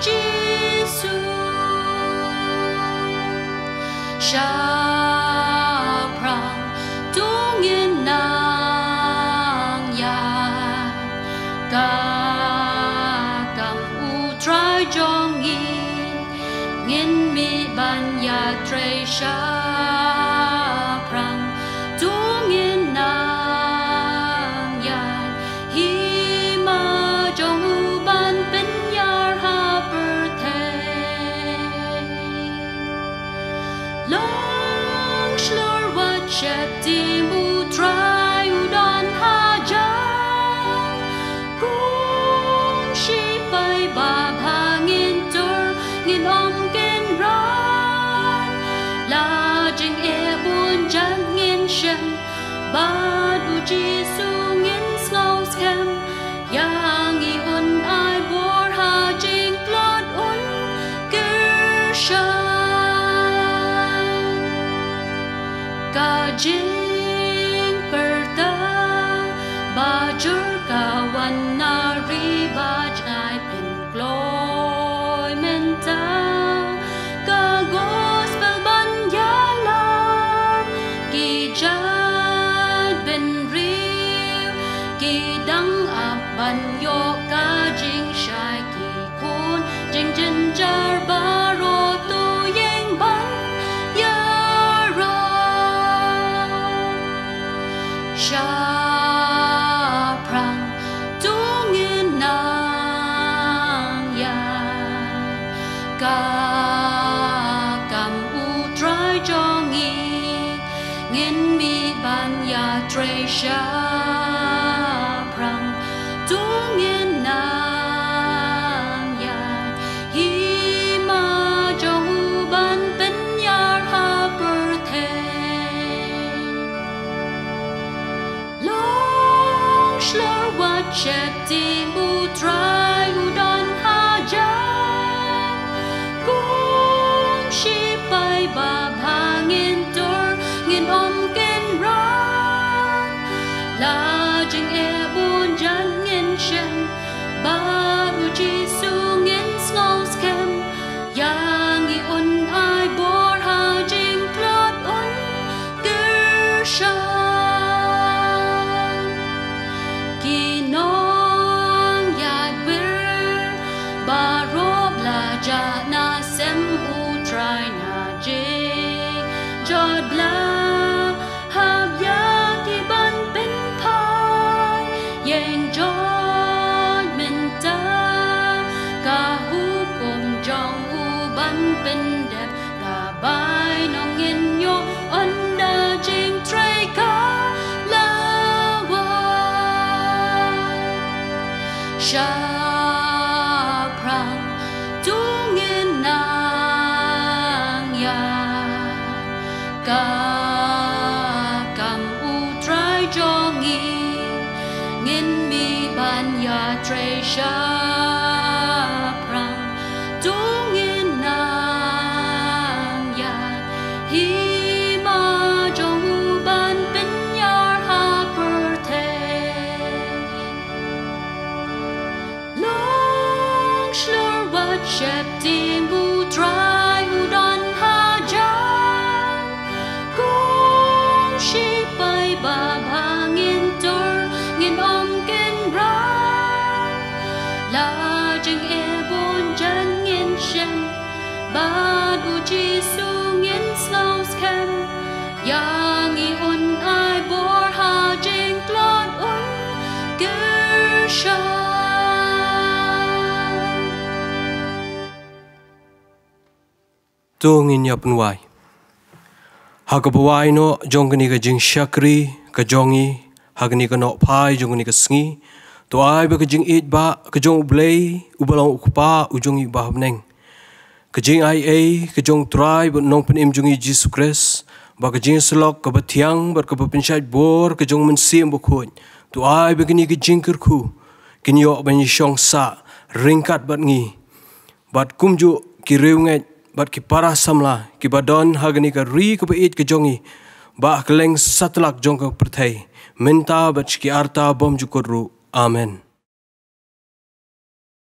Jisu. Shaphrang to ngin nang ïaid, ka kam U Trai jong ngi ngin mih ban ïatrei. Shaphrang to ngin nang ïaid, hima jong U ban pynïar ha pyrthei. Long shlur wat sheptieng, U Trai u don hajan. Kum shipai babha ngin tur, ngin ym kynran. La jingeh bun jait ngin shem, bad U Jisu ngin sngewskhem. Ïa ngi un ai bor, ha jingtlot un kyrshan. Ka jingpyr Ki dang ap ban ïoh ka jingshai ki khun, jingjynjar baroh to ïeng ban ïaroh. Shaphrang to ngin nang ïaid, ka kam U Trai jong ngi, ngin mih ban ïatrei shaphrang. To ngin nang ïaid, hima jong u ban pynïar ha pyrthei. Long shlur wat sheptieng, U Trai u don hajan. Kum shipai babha ngin tur, ngin ym kynran. La jingeh bun jan ngin shem, bad U Jisu ngin sngew skhem. Ïa ngi un ai bor ha jingtlot, un kyrshan. Ki nongïaid wir baroh, la jah na sem U Trai na jingjot, la hap ïa ki ban pynphai. Ïeng jot mynta, ka hukum jong u ban pyndep, ka bainong ngin ïoh, ynda jingtrei ka la wan. Shaphrang to ngin nang ïaid, ka kam U Trai jong ngi, ngin mih ban ïatrei shaphrang. To ngin nang ïaid, hima jong u ban pynïar ha pyrthei. Long shlur wat sheptieng, U Trai u don hajan. Kum shipai babha ngin tur, ngin ym kynran. La jingeh bun jan ngin shem, bad U Jisu ngin sngew skhem. Ïa ngi un ai bor ha jingtlot, un kyrshan. To ngin ïa pynwai. Ha kaba wai noh jong kane ka jingshakri ka jong ngi, ha kane ka nohphai jong kane ka sngi, to ai ba ka jingïeit ba ka jong U Blei uba long U Kpa u jong ngi uba ha bneng, ka jingaiei ka jong U Trai bad Nongpynim jong ngi Jisu Khrist, bad ka jingïasyllok kaba thiang bad kaba pynshait bor ka jong U Mynsiem Bakhuid, to ai ba kine ki jingkyrkhu kin ïoh ban ïashong sah ryngkat bad ngi, bad kumjuh ki riewngeit bad ki para samla kiba don ha kane ka ri kaba ïeit ka jong ngi, ba ha kylleng satlak jong ka pyrthei, mynta bad sha ki arta bymjukut ruh. Amen.